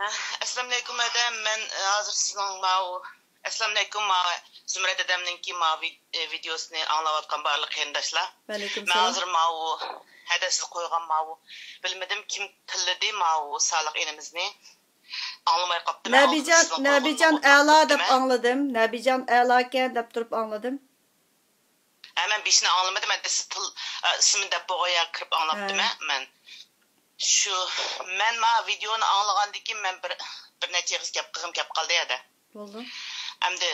ھە، ئەسسالامۇئەلەيكۇم ئادەم، مەن، ئە، ھازىر سىزنىڭ ماۋۇ، ئەسسالامۇئەلەيكۇم، ماۋۇ زۇمرەت ئادەمنىڭكى ماۋۇ ۋىد-، ئە، ۋىدېئوسىنى ئاڭلاۋاتقان بارلىق قېرىنداشلار. ۋەئەلەيكۇم مەن سالام. ھازىر ماۋۇ ھەدەسلىك قويغان ماۋۇ، بىلمىدىم كىم تىللىدى ماۋۇ سالىھ ئىنىمىزنى. ئاڭلىماي قاپتىمەن. نەبىجان، ئاڭلىسا سىزنىڭ نەبىجان قويغىنىنى ئەلا دەپ ئوتتۇرۇپ قاپتىمەن. ئاڭلىدىم. نەبىجان ئەلاكەن دەپ تۇرۇپ ئاڭلىدىم. ھە، مەن بېشىنى ئاڭلىمىدىم. ئەمدى سىز تىل، ئە، ئىسمىنى دەپ بولغان يەرگە كىرىپ ئاڭلاپتىمەن مەن. شۇ، مەن ما ۋىدېئونى ئاڭلىغاندىن كېيىن مەن بىر، بىر نەچچە ئېغىز گەپ قىلغۇم كەپ قالدى ھەدە. بولدى. ئەمدى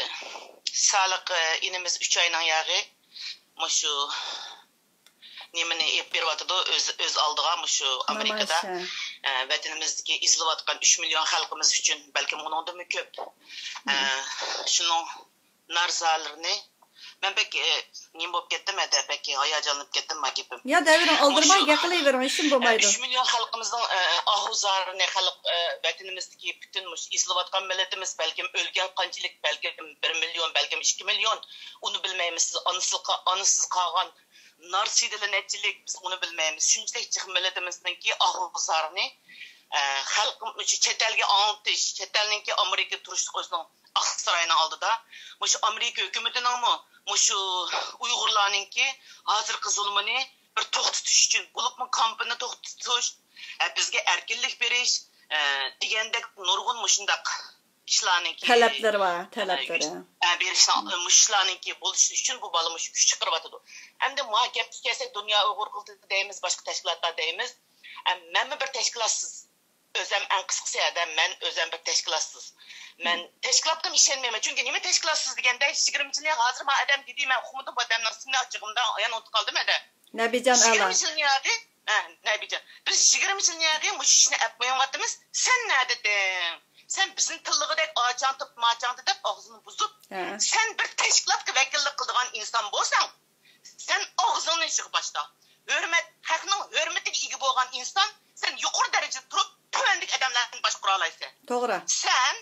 سالىھ، ئە، ئىنىمىز ئۈچ ئاينىڭ ياغى مۇشۇ نېمىنى ئېلىپ بېرىۋاتىدۇ، ئۆز، ئۆز ئالدىغا مۇشۇ ئامېرىكىدا، نامايىش، ھە. ئە، ۋەتىنىمىزدىكى ئېزىلىۋاتقان ئۈچ مىليون خەلقىمىز ئۈچۈن، بەلكىم ئۇنىڭدىنمۇ كۆپ. ئە، مم. شۇنىڭ نارزالىرىنى، مەن بەك، ئە، نېمە بولۇپ كەتتىم، ھەدە، بەك ھاياجانلىنىپ كەتتىم ما گېپىم. يا دەۋېرىڭ، ئالدىرىماي مۇشۇ، گەپ قىلىۋېرىڭ، ھېچنېمە ئە، بولمايدۇ. ئۈچ مىليون خەلقىمىزنىڭ، ئە، ئاھۇزارىنى خەلق، ئە، ۋەتىنىمىزدىكى پۈتۈن مۇشۇ ئېزىلىۋاتقان مىللىتىمىز، بەلكىم ئۆلگەن قانچىلىك، بەلكىم بىر مىليون، بەلكىم ئىككى مىليون، ئۇنى بىلمەيمىز، سىز ئانىسىز قا-، ئانىسىز قالغان نار سىيدىلى نەچچىلىك، بىز ئۇنى بىلمەيمىز. شۇنچىلىك جىق مىللىتىمىزنىڭكى ئاھۇ زارىنى، ئە، خەلقىم ئۈچۈن چەت ئەلگە ئاڭلىتىش، چەت ئەلنىڭكى ئامېرىكا تۇرۇشلۇق ئۆزىنىڭ ئاقساراينىڭ ئالدىدا مۇشۇ ئامېرىكا ھۆكۈمىتىنىڭمۇ مۇشۇ ئۇيغۇرلارنىڭكى ھازىرقى زۇلمىنى بىر توختىتىش ئۈچۈن، بولۇپمۇ كامپىنى توختىتىش، ئە، بىزگە ئەركىنلىك بېرىش، ئە، دېگەندەك نۇرغۇن مۇشۇنداق ئىشلارنىڭكى، تەلەپلىرى بار، ئە، تەلەپلىرى. ئە، بېرىشنىڭ، ئە، مۇشۇلارنىڭكى بولۇشى ئۈچۈن بۇ بالا مۇشۇ كۈچ چىقىرىۋاتىدۇ. ئەمدى ماۋۇ گەپكە كەلسەك، دۇنيا ئۇيغۇر قۇرۇلتىيى دەيمىز، باشقا تەشكىلاتلار دەيمىز. ئە، مەنمۇ بىر تەشكىلاتسىز. ئۆزەم ئەڭ قىسقىسى ھەدە، مەن ئۆزەم بىر تەشكىلاتسىز. مەن تەشكىلاتقىمۇ ئىشەنمەيمەن. چۈنكى نېمە تەشكىلاتسىز دېگەندە، يىگىرمە يىل ھازىر ما ئادەم دېدى، مەن ئۇقمىدىم بۇ ئادەمنىڭ ئىسمىنى، ئاچچىقىمدا يەنە ئۇنتۇپ قالدىم ھەدە. نەبىجان ئەلا. يىگىرمە يىل ياردى. ھە، نەبىجان، بىز يىگىرمە يىلدىن ياقى مۇشۇ ئىشنى ئەپ قويۇۋاتىمىز. سەن نەدىدىڭ؟ سەن بىزنى تىللىغۇدەك ئاچاڭ تېپىپ، ماچاڭ دەپ ئاغزىنى بۇزۇپ، ھە. سەن بىر تەشكىلاتقا ۋەكىللىك قىلىدىغان ئىنسان بولساڭ، سەن ئاغزىڭنى يىغ باشتا. ھۆرمەت، خەقنىڭ ھۆرمىتىگە ئىگە بولغان ئىنسان، سەن يۇقىرى دەرىجىدە تۇرۇپ، تۆۋەندىكى ئادەملەرنى باشقۇرالايسەن. توغرا. سەن،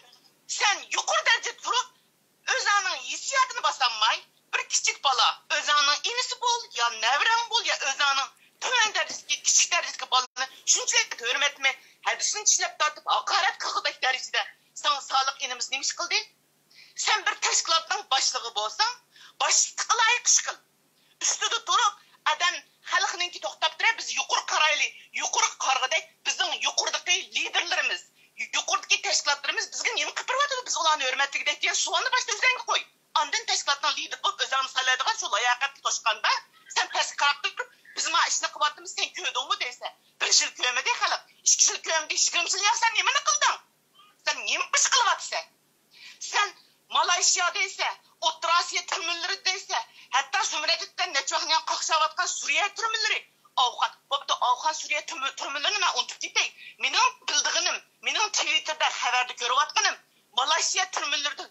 سەن يۇقىرى دەرىجىدە تۇرۇپ، ئۆزۈڭنىڭ ھېسسىياتىنى باسالماي، بىر كىچىك بالا، ئۆزۈڭنىڭ ئىنىسى بول، يا نەۋرەڭ بول، يا ئۆزۈڭنىڭ تۆۋەن دەرىجىدىكى، كىچىك دەرىجىدىكى بالىنى شۇنچىلىك ھۆرمەتلىمەي، ھەدىسىنى چىشلەپ تارتىپ، ھاقارەت قىلغۇدەك دەرىجىدە ساڭا سالىق ئىنىمىز نېمە ئىش قىلدى؟ سەن بىر تەشكىلاتنىڭ باشلىقى بولساڭ، باشلىققا لايىق ئىش قىل. ئۈستىدە تۇرۇپ، ئادەم خەلقنىڭكى توختاپ تۇرە، بىز يۇقىرى قارايلى، يۇقىرىغا قارىغۇدەك، بىزنىڭ يۇقىرىدىكى لىدېرلىرىمىز، يۇقىرىدىكى تەشكىلاتلىرىمىز بىزگە نېمە قىلىپ بېرىۋاتىدۇ، بىز ئۇلارنى ھۆرمەتلىگۈدەك دېگەن سوئالنى باشتا ئۆزۈڭگە قوي. ئاندىن تەشكىلاتنىڭ لىدېرى بولۇپ ئۆزۈڭنى سايلايدىغان شۇ لاياقەتكە توشقاندا، سەن پەسكە قاراپ تۇرۇپ، بىز مانا ئىشنى قىلىۋاتىمىز، سەن كۆردۈڭمۇ دەيسەن. بىر يىل كۆرمىدى خەلق، ئىككى يىل كۆرمىدى، يىگىرمە يىل ياق، سەن نېمىنى قىلدىڭ؟ سەن نېمە ئىش قىلىۋاتىسەن؟ سەن مالايشىيا دەيسەن، ئوتتۇرا ئاسىيا تۈرمىلىرى دەيسەن، ھەتتا زۇمرەت بىلەن نەچچە ۋاقىتتىن قاقشاۋاتقان سۈرىيە تۈرمىلىرى، ئافغان، بوپتۇ، ئافغان، سۈرىيە تۈرمە-، تۈرمىلىرىنى مەن ئۇنتۇپ كېتەي. مېنىڭ بىلىدىغىنىم، مېنىڭ تىۋىتتېردا خەۋەردە كۆرۈۋاتقىنىم، مالايشىيا تۈرمىلىرىدىن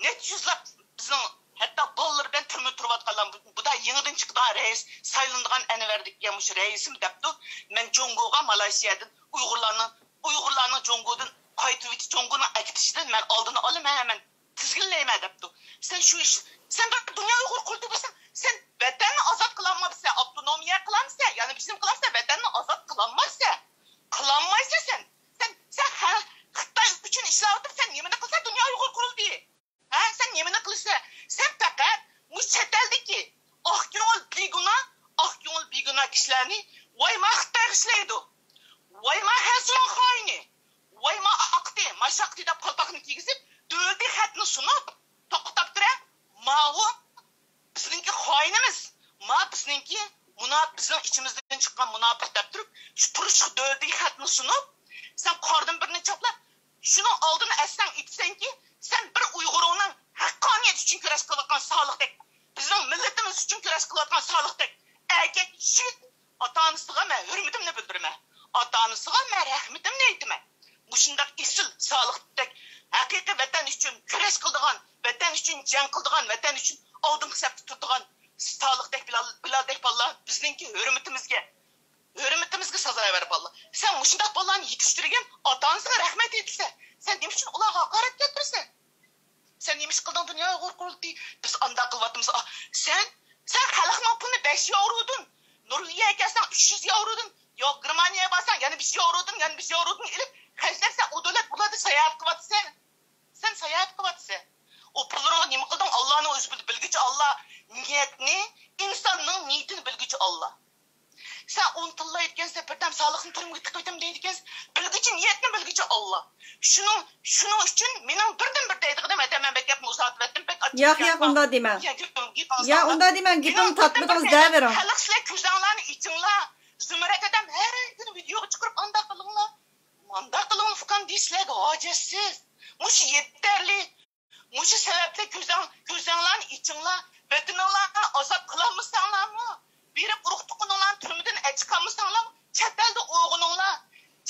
نەچچە يۈزلەپ بىزنىڭ ھەتتا بالىلىرى بىلەن تۈرمىدە تۇرۇۋاتقانلار، بۇ، بۇ دا يېڭىدىن چىقىدىغان رەئىس، سايلىنىدىغان ئەنۋەر دېگەن مۇشۇ رەئىسىم دەپتۇ. مەن جۇڭگوغا مالايشىيادىن ئۇيغۇرلارنىڭ، ئۇيغۇرلارنىڭ جۇڭگودىن قايتۇرۇۋېتىش، جۇڭگونىڭ ئەكېتىشىدىن مەن ئالدىنى ئالىمەن، مەن تىزگىنلەيمەن دەپتۇ. سەن شۇ ئىش، سەن بىر دۇنيا ئۇيغۇر قۇرۇلتىيى بولساڭ، سەن ۋەتەننى ئازاد قىلالمامسەن، ئاپتونومىيە قىلامسەن، يەنە بىر نېمە قىلامسەن، ۋەتەننى ئازاد قىلالمايسەن. قىلالمايسەن سەن. سەن، سەن خە-، خىتاي ئۈچۈن ئىشلەۋاتىدۇ، سەن نېمىنى قىلىسەن دۇنيا ئۇيغۇر قۇرۇلتىيى؟ ھە، سەن نېمىنى قىلىسەن؟ سەن پەقەت مۇشۇ چەت ئەلدىكى ئاق كۆڭۈل بىگۇناھ، ئاق كۆڭۈل بىگۇناھ كىشىلەرنى ۋاي ما خىتاي ئىشلەيدۇ، ۋاي ما خەنزۇنىڭ خائىنى، ۋاي ما ئاقتى، ما شاقتى دەپ قالپاقنى كىيگۈزۈپ، دۆلىتى خەتنى سۇنۇپ، توختاپ تۇرە، ماۋۇ بىزنىڭكى خائىنىمىز، ما بىزنىڭكى مۇنا-، بىزنىڭ ئىچىمىزدىن چىققان مۇناپىق دەپ تۇرۇپ، شۇ تۇرۇشلۇق دۆلىتىگە خەتنى سۇنۇپ، سەن قاردىن بىرنى چاپلاپ، شۇنىڭ ئالدىنى ئەتسەڭ، ئېيتىسەنكى، سەن بىر ئۇيغۇرۇڭنىڭ ھەققانىيەت ئۈچۈن كۈرەش قىلىۋاتقان سالىقتەك، بىزنىڭ مىللىتىمىز ئۈچۈن كۈرەش قىلىۋاتقان سالىقتەك ئەركەك يىگىت ئاتا-ئانىسىغا مەن ھۆرمىتىمنى بىلدۈرىمەن. ئاتا-ئانىسىغا مەن رەھمىتىمنى ئېيتىمەن. مۇشۇنداق ئېسىل سالىقتەك ھەقىقىي ۋەتەن ئۈچۈن كۈرەش قىلىدىغان، ۋەتەن ئۈچۈن جەڭ قىلىدىغان، ۋەتەن ئۈچۈن ئالدىنقى سەپتە تۇرىدىغان سالىقتەك بىلال، بىلالدەك بالىلار بىزنىڭكى ھۆرمىتىمىزگە، ھۆرمىتىمىزگە سازاۋەر بالىلار. سەن مۇشۇنداق بالىلارنى يېتىشتۈرگەن ئاتا-ئانىسىغا رەھمەت ئېيتىسەن. سەن نېمە ئۈچۈن ئۇلارغا ھاقارەت كەلتۈرىسەن؟ سەن نېمە ئىش قىلدىڭ دۇنيا ئۇيغۇر قۇرۇلتىيى؟ بىز ئانداق قىلىۋاتىمىز. ئا، سەن، سەن خەلقنىڭ پۇلىنى بەش ياۋرودىن، نورۋېگىيەگە كەلسەڭ ئۈچ يۈز ياۋرودىن، يا گېرمانىيەگە بارساڭ يەنە بىر ياۋرودىن، يەنە بىر ياۋرودىن ئېلىپ خەجلەرسەن، ئۇ دۆلەت بۇ دۆلەتتە ساياھەت قىلىۋاتىسەن. سەن ساياھەت قىلىۋاتىسەن. ئۇ پۇللىرىڭغا نېمە قىلدىڭ؟ ئاللانىڭ ئۆزى بىلىدۇ. بىلگۈچى ئاللا نىيەتنى، ئىنساننىڭ نىيىتىنى بىلگۈچى ئاللا. سەن ئۇنى تىللايدىكەنسەن، بىردەم سالىقنى تۈرمىگە تىقىۋېتىمەن دەيدىكەنسەن. بىلگۈچى نىيەتنى بىلگۈچى ئاللا. شۇنىڭ، شۇنىڭ ئۈچۈن مېنىڭ بىردىن بىر دەيدىغىنىم، ھەدە، مەن بەك گەپنى ئۇزارتىۋەتتىم، بەك ئاچچىق ياق، ياق، گەپ ئۇنداق دېمەڭ. يا، گېپىڭ، گېپىڭ يا، ساغلام. ئۇنداق دېمەڭ، گېپىمنى مېنىڭ بىردىن تارتمىدىڭىز، بىر دەيدىغىنىم، دەۋېرىڭ. خەلق، سىلەر كۆزۈڭلارنى ئېچىڭلار. زۇمرەت ئادەم ھەر كۈنى ۋىدېيوغا چىقىرىپ، ئانداق قىلىڭلار، مانداق قىلىڭلار، ئۇكام، دېيىشلەرگە ھاجەتسىز. مۇشۇ يېتەرلىك. مۇشۇ سەۋەبلىك كۆزەڭ-، كۆزەڭلارنى ئېچىڭلار. ۋەتىنىڭلارنى ئازاد قىلالمىساڭلارمۇ، بېرىپ ئۇرۇق-تۇغقىنىڭلارنى تۈرمىدىن ئەچىقالمىساڭلارمۇ، چەت ئەلدە ئويغىنىڭلار.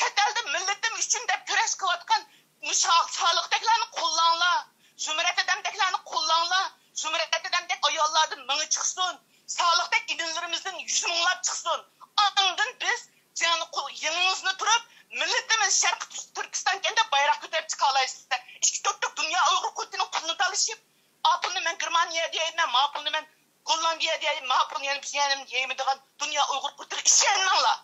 چەت ئەلدە مىللىتىم ئۈچۈن دەپ كۈرەش قىلىۋاتقان مۇشۇ سالىقتەكلەرنى قوللاڭلار. زۇمرەت ئادەمدەكلەرنى قوللاڭلار. زۇمرەت ئادەمدەك ئاياللاردىن مىڭى چىقسۇن. سالىقتەك ئىنىلىرىمىزدىن يۈز مىڭلاپ چىقسۇن. ئاندىن بىز جېڭىنى قول-، يېڭىڭىزنى تۇرۇپ، مىللىتىمىز شەرقىي تۈركىستانكەن دەپ بايراق كۆتۈرۈپ چىقالايسىز. ئىككى تۆت تۈرك دۇنيا ئۇيغۇر قۇرۇلتىيىنىڭ پۇلىنى تالىشىپ، ئا پۇلنى مەن گېرمانىيەگە يەيمەن، ما پۇلنى مەن گوللاندىيەگە يەيمەن، ما پۇلنى يەنە بىر يەرنى يەيمەن دېگەن دۇنيا ئۇيغۇر قۇرۇلتىيىغا ئىشەنمەڭلار.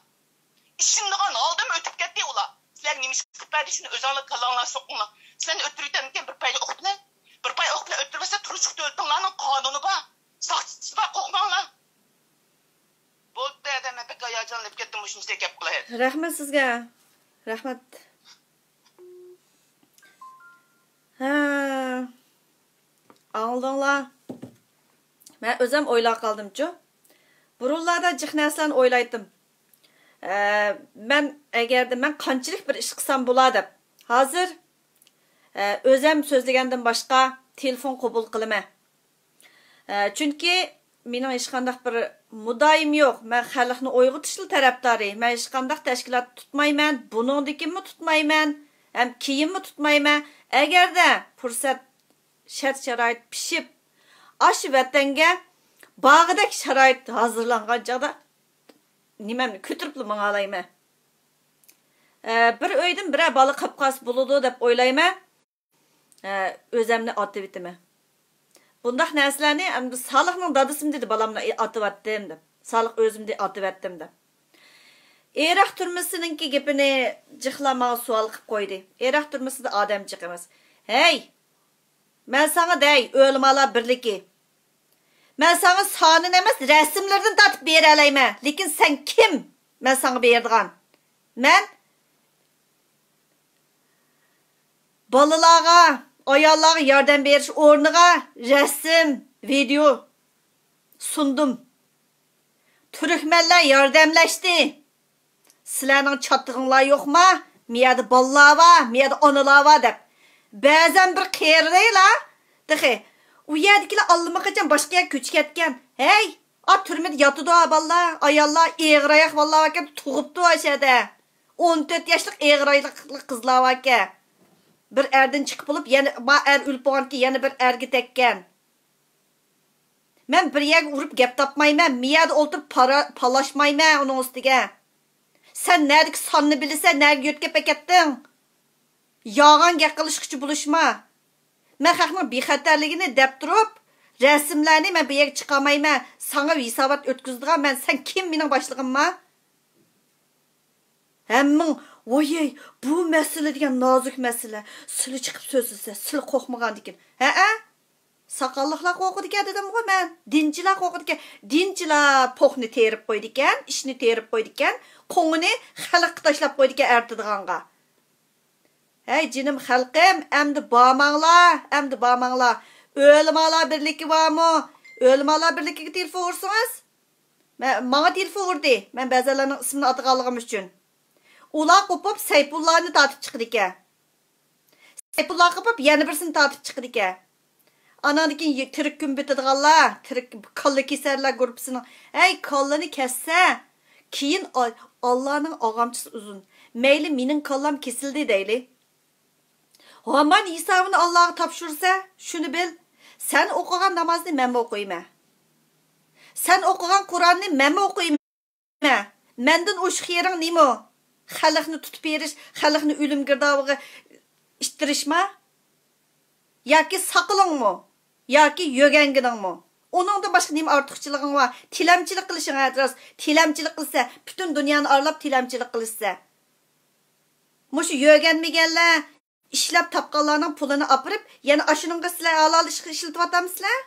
ئىشىنىدىغان ھالدىمۇ ئۆتۈپ كەتتى ئۇلار. سىلەرگە نېمە ئىش قىلىپ بەردى، شۇنى ئۆزۈڭلار كاللاڭلارغا سوقۇڭلار. سىلەرنى ئۆلتۈرۈۋېتەمدىكەن بىر پاي ئوق بىلەن. بىر پاي ئوق بىلەن ئۆلتۈرۈۋەتسە، تۇرۇشلۇق دۆلىتىڭلارنىڭ قانۇنى بار، ساقچىسى بار، قورقماڭلار. بولدى، ئادەم بەك ھاياجانلىنىپ كەتتىم، مۇشۇنچىلىك گەپ قىلاي. رەھمەت سىزگە. رەھمەت. ھە. ئاڭلىدىڭلار؟ مەن ئۆزۈم ئويلاپ قالدىمچۇ. بۇرۇنلاردا جىق نەرسىلەرنى ئويلايتتىم. ئە، مەن ئەگەردە مەن قانچىلىك بىر ئىش قىلسام بولا دەپ. ھازىر، ئە، ئۆزۈم سۆزلىگەندىن باشقا تېلېفون قوبۇل قىلىمەن. ئە، چۈنكى مېنىڭ ھېچقانداق بىر مۇددىئايىم يوق. مەن خەلقنى ئويغىتىشلا تەرەپدارى. مەن ھېچقانداق تەشكىلات تۇتمايمەن، بۇنىڭدىن كېيىنمۇ تۇتمايمەن، ھەم كېيىنمۇ تۇتمايمەن. ئەگەردە پۇرسەت، شەرت-شارائىت پىشىپ، ئاشۇ ۋەتەنگە بارغۇدەك شارائىت ھازىرلانغان چاغدا نېمەمنى كۆتۈرۈپلا ماڭالايمەن. ئە، بىر ئۆيدىن بىرەر بالا قاپقالسا بولىدۇ دەپ ئويلايمەن. ئە، ئۆزەمنى ئاتىۋېتىمەن. بۇنداق نەرسىلەرنى ئەمدى سالىھنىڭ دادىسىمۇ دېدى، بالامنى ئاتىۋەتتىم دەپ. سالىھ ئۆزۈمدى ئاتىۋەتتىم دەپ. ئىراق تۈرمىسىنىڭكى گېپىنى جىقلا ماڭا سوئال قىلىپ قويدى. ئىراق تۈرمىسىدە ئادەم جىق ئەمەس. ھەي! مەن ساڭا دەي، ئۆلىمالار بىرلىكى. مەن ساڭا سانىنى ئەمەس، رەسىملىرىدىن تارتىپ بېرەلەيمەن. لېكىن سەن كىم؟ مەن ساڭا بېرىدىغان. مەن بالىلارغا، ئاياللارغا ياردەم بېرىش ئورنىغا رەسىم، ۋىدېئو سۇندۇم. تۈركمەنلەر ياردەملەشتى. سىلەرنىڭ چاتىقىڭلار يوقما؟ مىيەدە بالىلار بار، مىيەدە ئانىلار بار دەپ. بەزەن بىر قېرىلار تېخى، ئۇ يەردىكىلەر ئاللىماقاچان باشقا يەرگە كۆچۈپ كەتكەن. ھەي، ئا تۈرمىدە ياتىدۇ ھا بالىلار، ئاياللار، ئېغىر ئاياق بالىلار باركەن، تۇغۇپتۇ ئاشۇ يەردە. ئون تۆت ياشلىق ئېغىر ئاياقلىق قىزلار باركەن. بىر ئەردىن چىقىپ بولۇپ، يەنە ما ئەر ئۆلۈپ بولغاندىكىن يەنە بىر ئەرگە تەگكەن. مەن بىر يەرگە ئۇرۇپ گەپ تاپمايمەن، مىيەدە ئولتۇرۇپ پارا-، پالاشمايمەن ئۇنىڭ ئۈستىگە. سەن نەدىكى ساننى بىلىسەن، نەگە يۆتكەپ ئەكەتتىڭ؟ يالغان گەپ قىلىشقىچە بولۇشما. مەن خەقنىڭ بىخەتەرلىكىنى دەپ تۇرۇپ، رەسىملەرنى مەن بۇ يەرگە چىقارمايمەن. ساڭا ھېسابات ئۆتكۈزىدىغان مەن، سەن كىم مېنىڭ باشلىقىمما؟ ھەممىڭ، ۋويەي، بۇ مەسىلە دېگەن نازۇك مەسىلە. سىلى چىقىپ سۆزلىسە، سىلى قورقمىغاندىكىن. ھەئە؟ ساقاللىقلار قورقىدىكەن دېدىمغۇ مەن. دىنچىلار قورقىدىكەن. دىنچىلار پوخنى تېرىپ قويىدىكەن، ئىشنى تېرىپ قويىدىكەن، قوڭىنى خەلققە تاشلاپ قويىدىكەن ئەرتىدىغانغا. ھەي جېنىم خەلقىم، ئەمدى بارماڭلار، ئەمدى بارماڭلار. ئۆلىمالار بىرلىكى بارمۇ؟ ئۆلىمالار بىرلىكىگە تېلېفون ئۇرسىڭىز. مە-، ماڭا تېلېفون ئۇردى. مەن بەزەنلەرنىڭ ئىسمىنى ئاتىغانلىقىم ئۈچۈن. ئۇلار قوپۇپ سەيپۇللانى تارتىپ چىقىدىكەن. سەيپۇللا قوپۇپ يەنە بىرسىنى تارتىپ چىقىدىكەن. ئاناندىن كېيىن تىرىك كۈن بېتىدىغانلار، تىرىك كاللا كېسەرلەر گۇرۇپپىسىنىڭ، ھەي، كاللىنى كەسسە، كېيىن ئا-، ئاللانىڭ ئاغامچىسى ئۇزۇن. مەيلى مېنىڭ كاللام كېسىلدى دەيلى. ھامان ھېسابىنى ئاللاغا تاپشۇرسا، شۇنى بىل، سەن ئوقۇغان نامازنى مەنمۇ ئوقۇيمەن. سەن ئوقۇغان قۇرئاننى مەنمۇ ئوقۇيمەن. مەندىن ئوشۇق يېرىڭ نېمە؟ خەلقنى تۇتۇپ بېرىش، خەلقنى ئۆلۈم گىردابىغا ئىتتىرىشما؟ ياكى ساقىلىڭمۇ؟ ياكى يۆگەنگىنىڭمۇ؟ ئۇنىڭدىن باشقا نېمە ئارتۇقچىلىقىڭ بار؟ تىلەمچىلىك قىلىشىڭ ئەتراس. تىلەمچىلىك قىلسا، پۈتۈن دۇنيانى ئارىلاپ تىلەمچىلىك قىلىشسە. مۇشۇ يۆگەنمىگەنلەر ئىشلەپ تاپقانلارنىڭ پۇلىنى ئاپىرىپ، يەنە ئاشۇنىڭغا سىلەر ھالال ئىشقا ئىشلىتىۋاتامسىلەر؟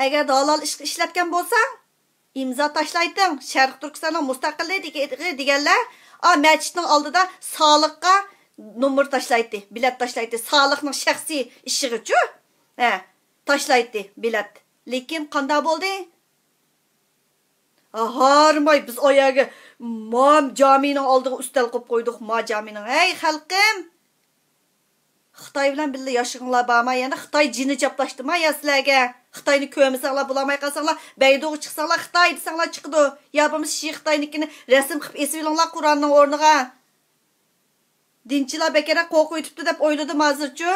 ئەگەر ھالال ئىشقا ئىشلەتكەن بولساڭ، ئىمزا تاشلايتتىڭ، شەرقىي تۈركىستاننىڭ مۇستەقىللىقى دېگە-، دېگەنلەر، ئا، مەچىتنىڭ ئالدىدا سالىققا نومۇر تاشلايتتى، بېلەت تاشلايتتى، سالىقنىڭ شەخسىي ئىشىغىچۇ، ھە، تاشلايتتى بېلەت. لېكىن قانداق بولدى؟ ھارماي بىز ئايەگە ما جامىنىڭ ئالدىغا ئۈستەل قويۇپ قويدۇق، ما جامىنىڭ. ھەي، خەلقىم! خىتاي بىلەن بىللە ياشىغىڭلار بارما؟ يەنە خىتاي جىنى چاپلاشتىما يا سىلەرگە؟ خىتاينى كۆرمىسەڭلار، بولالماي قالساڭلار، بەيدۇغا چىقساڭلار، خىتاي دېسەڭلار چىقىدۇ. يا بولمىسا شى خىتاينىڭكىنى رەسىم قىلىپ ئېسىۋېلىڭلار قۇرئاننىڭ ئورنىغا. دىنچىلار بەكرەك قورقۇۋېتىپتۇ دەپ ئويلىدىم ھازىرچۇ.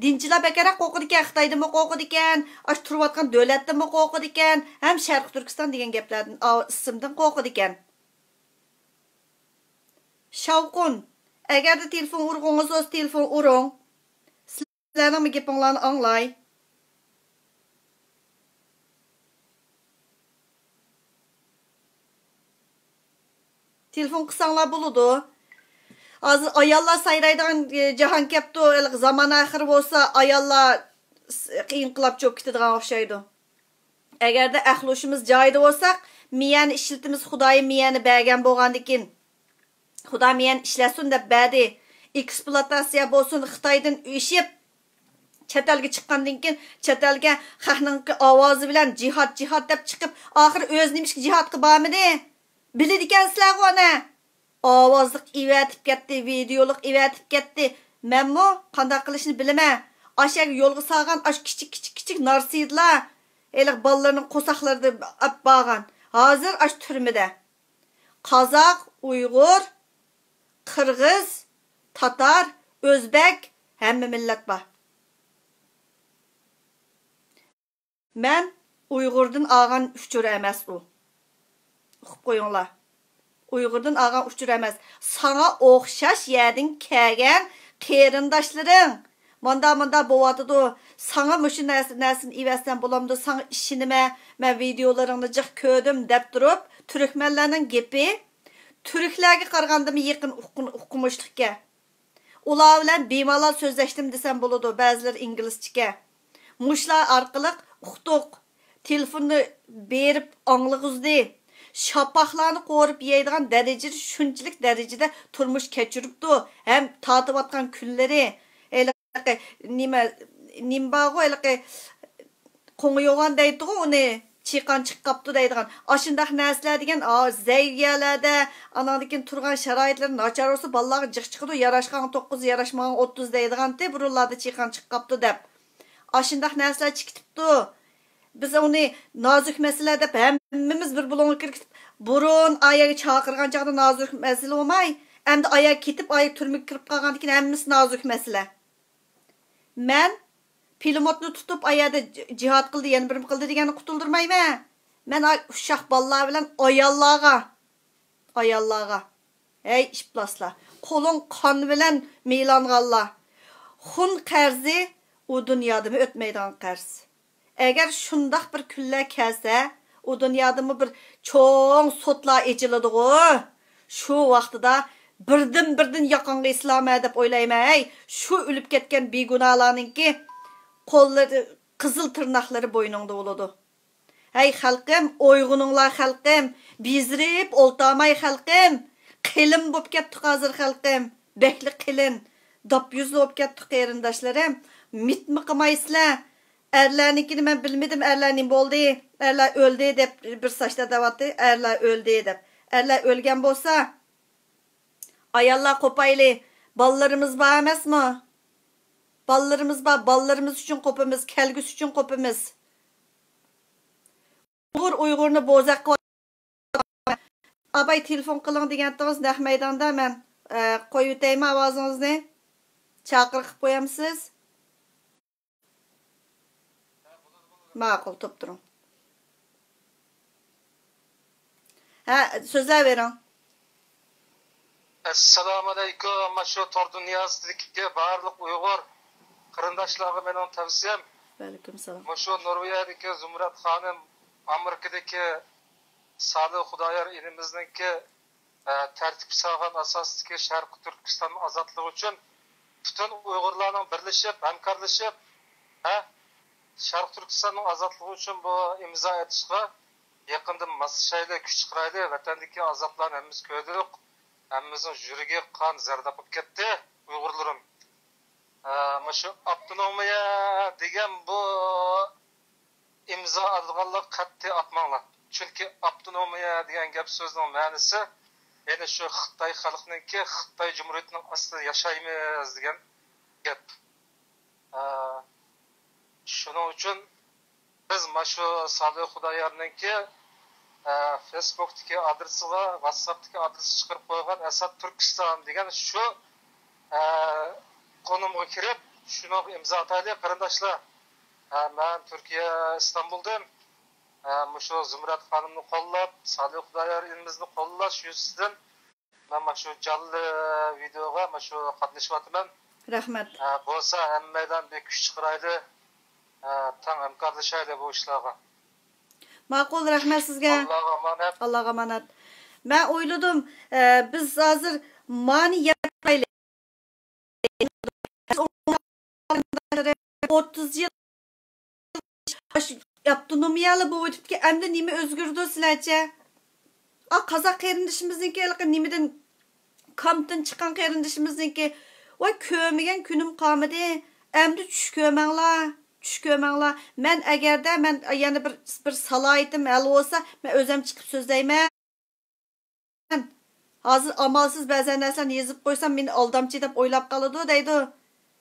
دىنچىلار بەكرەك قورقىدىكەن، خىتايدىنمۇ قورقىدىكەن، ئاشۇ تۇرۇۋاتقان دۆلەتتىنمۇ قورقىدىكەن، ھەم شەرقىي تۈركىستان دېگەن گەپلەردىن، ئاۋۇ ئىسىمدىن قورقىدىكەن. شاۋقۇن، ئەگەردە تېلېفون ئۇرغۇڭىز بولسا، تېلېفون ئۇرۇڭ. سىلەرنىڭمۇ گېپىڭلارنى ئاڭلاي. تېلېفون قىلساڭلار بولىدۇ. ھازىر ئاياللار سايرايدىغان، ئى، جاھان كەپتۇ. ھېلىقى زامان ئاخىرى بولسا، ئاياللار س-، ئىنقىلابچى بولۇپ كېتىدىغان ئوخشايدۇ. ئەگەردە ئەقلى ھوشىمىز جايىدا بولساق، مىيەنى ئىشلىتىمىز، خۇدايىم مىيەنى بەرگەن بولغاندىكىن. خۇدا مىيەن ئىشلەتسۇن دەپ بەردى. ئېكسپلۇاتاتسىيە بولسۇن، خىتايدىن ئېشىپ، چەت ئەلگە چىققاندىن كېيىن، چەت ئەلگە خەقنىڭكى ئاۋازى بىلەن جىھاد، جىھاد دەپ چىقىپ، ئاخىرى ئۆزى نېمىشقا جىھادقا بارمىدى؟ بىلىدىكەنسىلەرغۇ ئەنە. ئاۋازلىق ئېۋەتىپ كەتتى، ۋىدېئولۇق ئېۋەتىپ كەتتى. مەنمۇ قانداق قىلىشنى بىلىمەن. ئاشۇ يەرگە يولغا سالغان ئاشۇ كىچىك، كىچىك، كىچىك نارسىدىلار. ھېلىقى بالىلىرىنىڭ قورساقلىرىدا ئاپ بارغان. ھازىر ئاشۇ تۈرمىدە. قازاق، ئۇيغۇر، قىرغىز، تاتار، ئۆزبەك، ھەممە مىللەت بار. مەن ئۇيغۇردىن ئالغان ئۇچۇر ئەمەس ئۇ. ئۇقۇپ قويۇڭلار. ئۇيغۇردىن ئالغان ئۇچۇر ئەمەس. ساڭا ئوخشاش يەردىن كەلگەن قېرىنداشلىرىڭ ماندا، ماندا بوۋاتىدۇ. ساڭا مۇشۇ نەرسە، نەرسىنى ئېۋەتسەم بولامدۇ؟ ساڭا ئىشىنىمەن. مەن ۋىدىيولىرىڭنى جىق كۆردۈم دەپ تۇرۇپ، تۈركمەنلەرنىڭ گېپى تۈركلەرگە قارىغاندىمۇ يېقىن ئۇقۇن-، ئۇقمۇشلۇقكەن. ئۇلار بىلەن بىمالال سۆزلەشتىم دېسەم بولىدۇ، بەزىلىرى ئىنگلىزچىكەن. مۇشۇلار ئارقىلىق ئۇقتۇق. تېلېفوننى بېرىپ ئاڭلىغۇزدى. شاپاقلارنى قورۇپ يەيدىغان دەرىجىدە، شۇنچىلىك دەرىجىدە تۇرمۇش كەچۈرۈپتۇ. ھەم تارتىۋاتقان كۈنلىرى، ھېلىقى نېمە، نېمە بارغۇ، ھېلىقى قوڭۇر يوغان دەيدىغۇ ئۇنى، چىقان چىقىپ قاپتۇ دەيدىغان. ئاشۇنداق نەرسىلەر دېگەن، ئا، زەيگىيەلەردە، ئاناڭدىن كېيىن تۇرغان شارائىتلىرى ناچار بولسا، بالىلارغا جىق چىقىدۇ، ياراشقان توققۇز، ياراشمىغان ئوتتۇز دەيدىغانتى، بۇرۇنلاردا چىقان چىقىپ قاپتۇ دەپ. ئاشۇنداق نەرسىلەر چىقىتىپتۇ. بىز ئۇنى نازۇك مەسىلە دەپ ھەممىمىز بىر بۇلۇڭغا كىرىپ كېتىپ، بۇرۇن ئايەگە چاقىرغان چاغدا نازۇك مەسىلە بولماي، ئەمدى ئايەگە كېتىپ، ئايەگە تۈرمىگە كىرىپ قالغاندىن كېيىن ھەممىسى نازۇك مەسىلە. مەن پىلىموتنى تۇتۇپ، ئايەردە ج-، جىھاد قىلدى، يەنە بىرنېمە قىلدى دېگەننى قۇتۇلدۇرمايمەن. مەن ئاي ئۇششاق بالىلار بىلەن ئاياللارغا، ئاياللارغا، ھەي ئىپلاسلار، قولۇڭ قان بىلەن مىلانغانلار، خۇن قەرزى ئۇ دۇنيادىمۇ ئۆتمەيدىغان قەرز. ئەگەر شۇنداق بىر كۈنلەر كەلسە، ئۇ دۇنيادىمۇ بىر چوڭ سوتلار ئېچىلىدىغۇ. شۇ ۋاقتىدا بىردىن-بىردىن ياقاڭغا ئېسىلامەن دەپ ئويلايمەن. ھەي، شۇ ئۆلۈپ كەتكەن بىگۇناھلارنىڭكى قوللىرى، قىزىل تىرناقلىرى بوينۇڭدا بولىدۇ. ھەي خەلقىم، ئويغىنىڭلار خەلقىم، بېزىرىپ ئولتۇرماي خەلقىم. قېلىن بولۇپ كەتتۇق ھازىر خەلقىم، بەكلا قېلىن، داپيۈزلا بولۇپ كەتتۇق قېرىنداشلىرىم. مىتمۇ قىلمايسىلەر. ئەرلەرنىڭكىنى مەن بىلمىدىم، ئەرلەر نېمە بولدى؟ ئەرلەر ئۆلدى دەپ بىر ساچتا دەۋاتتى، ئەرلەر ئۆلدى دەپ. ئەرلەر ئۆلگەن بولسا، ئاياللار قوپايلى، بالىلىرىمىز بار ئەمەسمۇ؟ بالىلىرىمىز بار، بالىلىرىمىز ئۈچۈن قوپىمىز، كەلگۈسى ئۈچۈن قوپىمىز. ئۇيغۇر ئۇيغۇرنى بوزەك قىلىۋاتىدۇ. ئاباي تېلېفون قىلىڭ دېگەنتىڭىز نەق مەيداندا، مەن، ئە، قويۇۋېتەيمۇ ئاۋازىڭىزنى؟ چاقىرىق قىلىپ قويامسىز؟ ماقۇل، تۇرۇپ تۇرۇڭ. ھە، سۆزلەۋېرىڭ. ئەسسالامۇئەلەيكۇم. مانا شۇ تور دۇنياسىدىكى بارلىق ئۇيغۇر قېرىنداشلارغا مېنىڭ تەۋسىيەم، ۋەئەلەيكۇم سالام. مۇشۇ نورۋېگىيەدىكى زۇمرەت خانىم، ئامېرىكىدىكى سالىھ خۇدايار ئىنىمىزنىڭكى، ئە، تەرتىپكە سالغان ئاساستىكى شەرقىي تۈركىستان ئازادلىقى ئۈچۈن پۈتۈن ئۇيغۇرلارنىڭ بىرلىشىپ، ھەمكارلىشىپ، ھە، شەرقىي تۈركىستاننىڭ ئازادلىقى ئۈچۈن بۇ ئىمزا ئېتىشقا يېقىندىن ماسلىشايلى، كۈچ چىقىرايلى. ۋەتەندىكى ئازابلارنى ھەممىمىز كۆردۇق. ھەممىمىزنىڭ يۈرىكى قان زەرداب بولۇپ كەتتى، ئۇيغۇرلىرىم. ئە، مۇشۇ ئاپتونومىيە دېگەن بۇ ئىمزا ئاتىدىغانلار قەتئىي ئاتماڭلار. چۈنكى ئاپتونومىيە دېگەن گەپ سۆزنىڭ مەنىسى يەنە شۇ خىتاي خەلقىنىڭكى، خىتاي جۇمھۇرىيىتىنىڭ ئاستىدا ياشايمىز دېگەن گەپ. ئە، شۇنىڭ ئۈچۈن بىز مانا شۇ سالىھ خۇدايارنىڭكى، ئە، فېيسبۇكتىكى ئادرېسىغا، ۋاتساپتىكى ئادرېسىغا چىقىرىپ قويغان ئەسەت تۈركىستان دېگەن شۇ، ئە، قونۇمغا كىرىپ، شۇنىڭغا ئىمزا ئاتايلى، قېرىنداشلار. ئە، مەن تۈركىيە، ئىستانبۇلدىن، ئە، مۇشۇ زۇمرەت خانىمنى قوللاپ، سالىھ خۇدايار ئىنىمىزنى قوللاش يۈزىسىدىن مەن مانا شۇ جانلى ۋىدېئوغا مانا شۇ قاتنىشىۋاتىمەن. رەھمەت. ئە، بولسا ھەممەيلەن بىر كۈچ چىقىرايلى، ئە، تەڭ ھەمكارلىشايلى بۇ ئىشلارغا. ماقۇل، رەھمەت سىزگە. ئاللاغا ئامانەت. ئاللاغا ئامانەت. مەن ئويلىدىم، ئە، بىز ھازىر مانى يەپ بارايلى. ئوتتۇز يىل ئاپتونومىيەلا بولۇۋېتىپتىكەن، ئەمدى نېمە ئۆزگىرىدۇ سىلەرچە؟ ئا، قازاق قېرىندىشىمىزنىڭكى ھېلىقى نېمىدىن، كامپتىن چىققان قېرىندىشىمىزنىڭكى، ۋاي، كۆرمىگەن كۈنۈم قالمىدى. ئەمدى چۈش كۆرمەڭلار، چۈش كۆرمەڭلار. مەن ئەگەردە، مەن يەنە بىر، بىر سالاھىيىتىم ھەل بولسا، مەن ئۆزۈم چىقىپ سۆزلەيمەن. ھازىر ئامالسىز بەزەن نەرسىلەرنى يېزىپ قويسام، مېنى ئالدامچى دەپ ئويلاپ قالىدۇ دەيدۇ.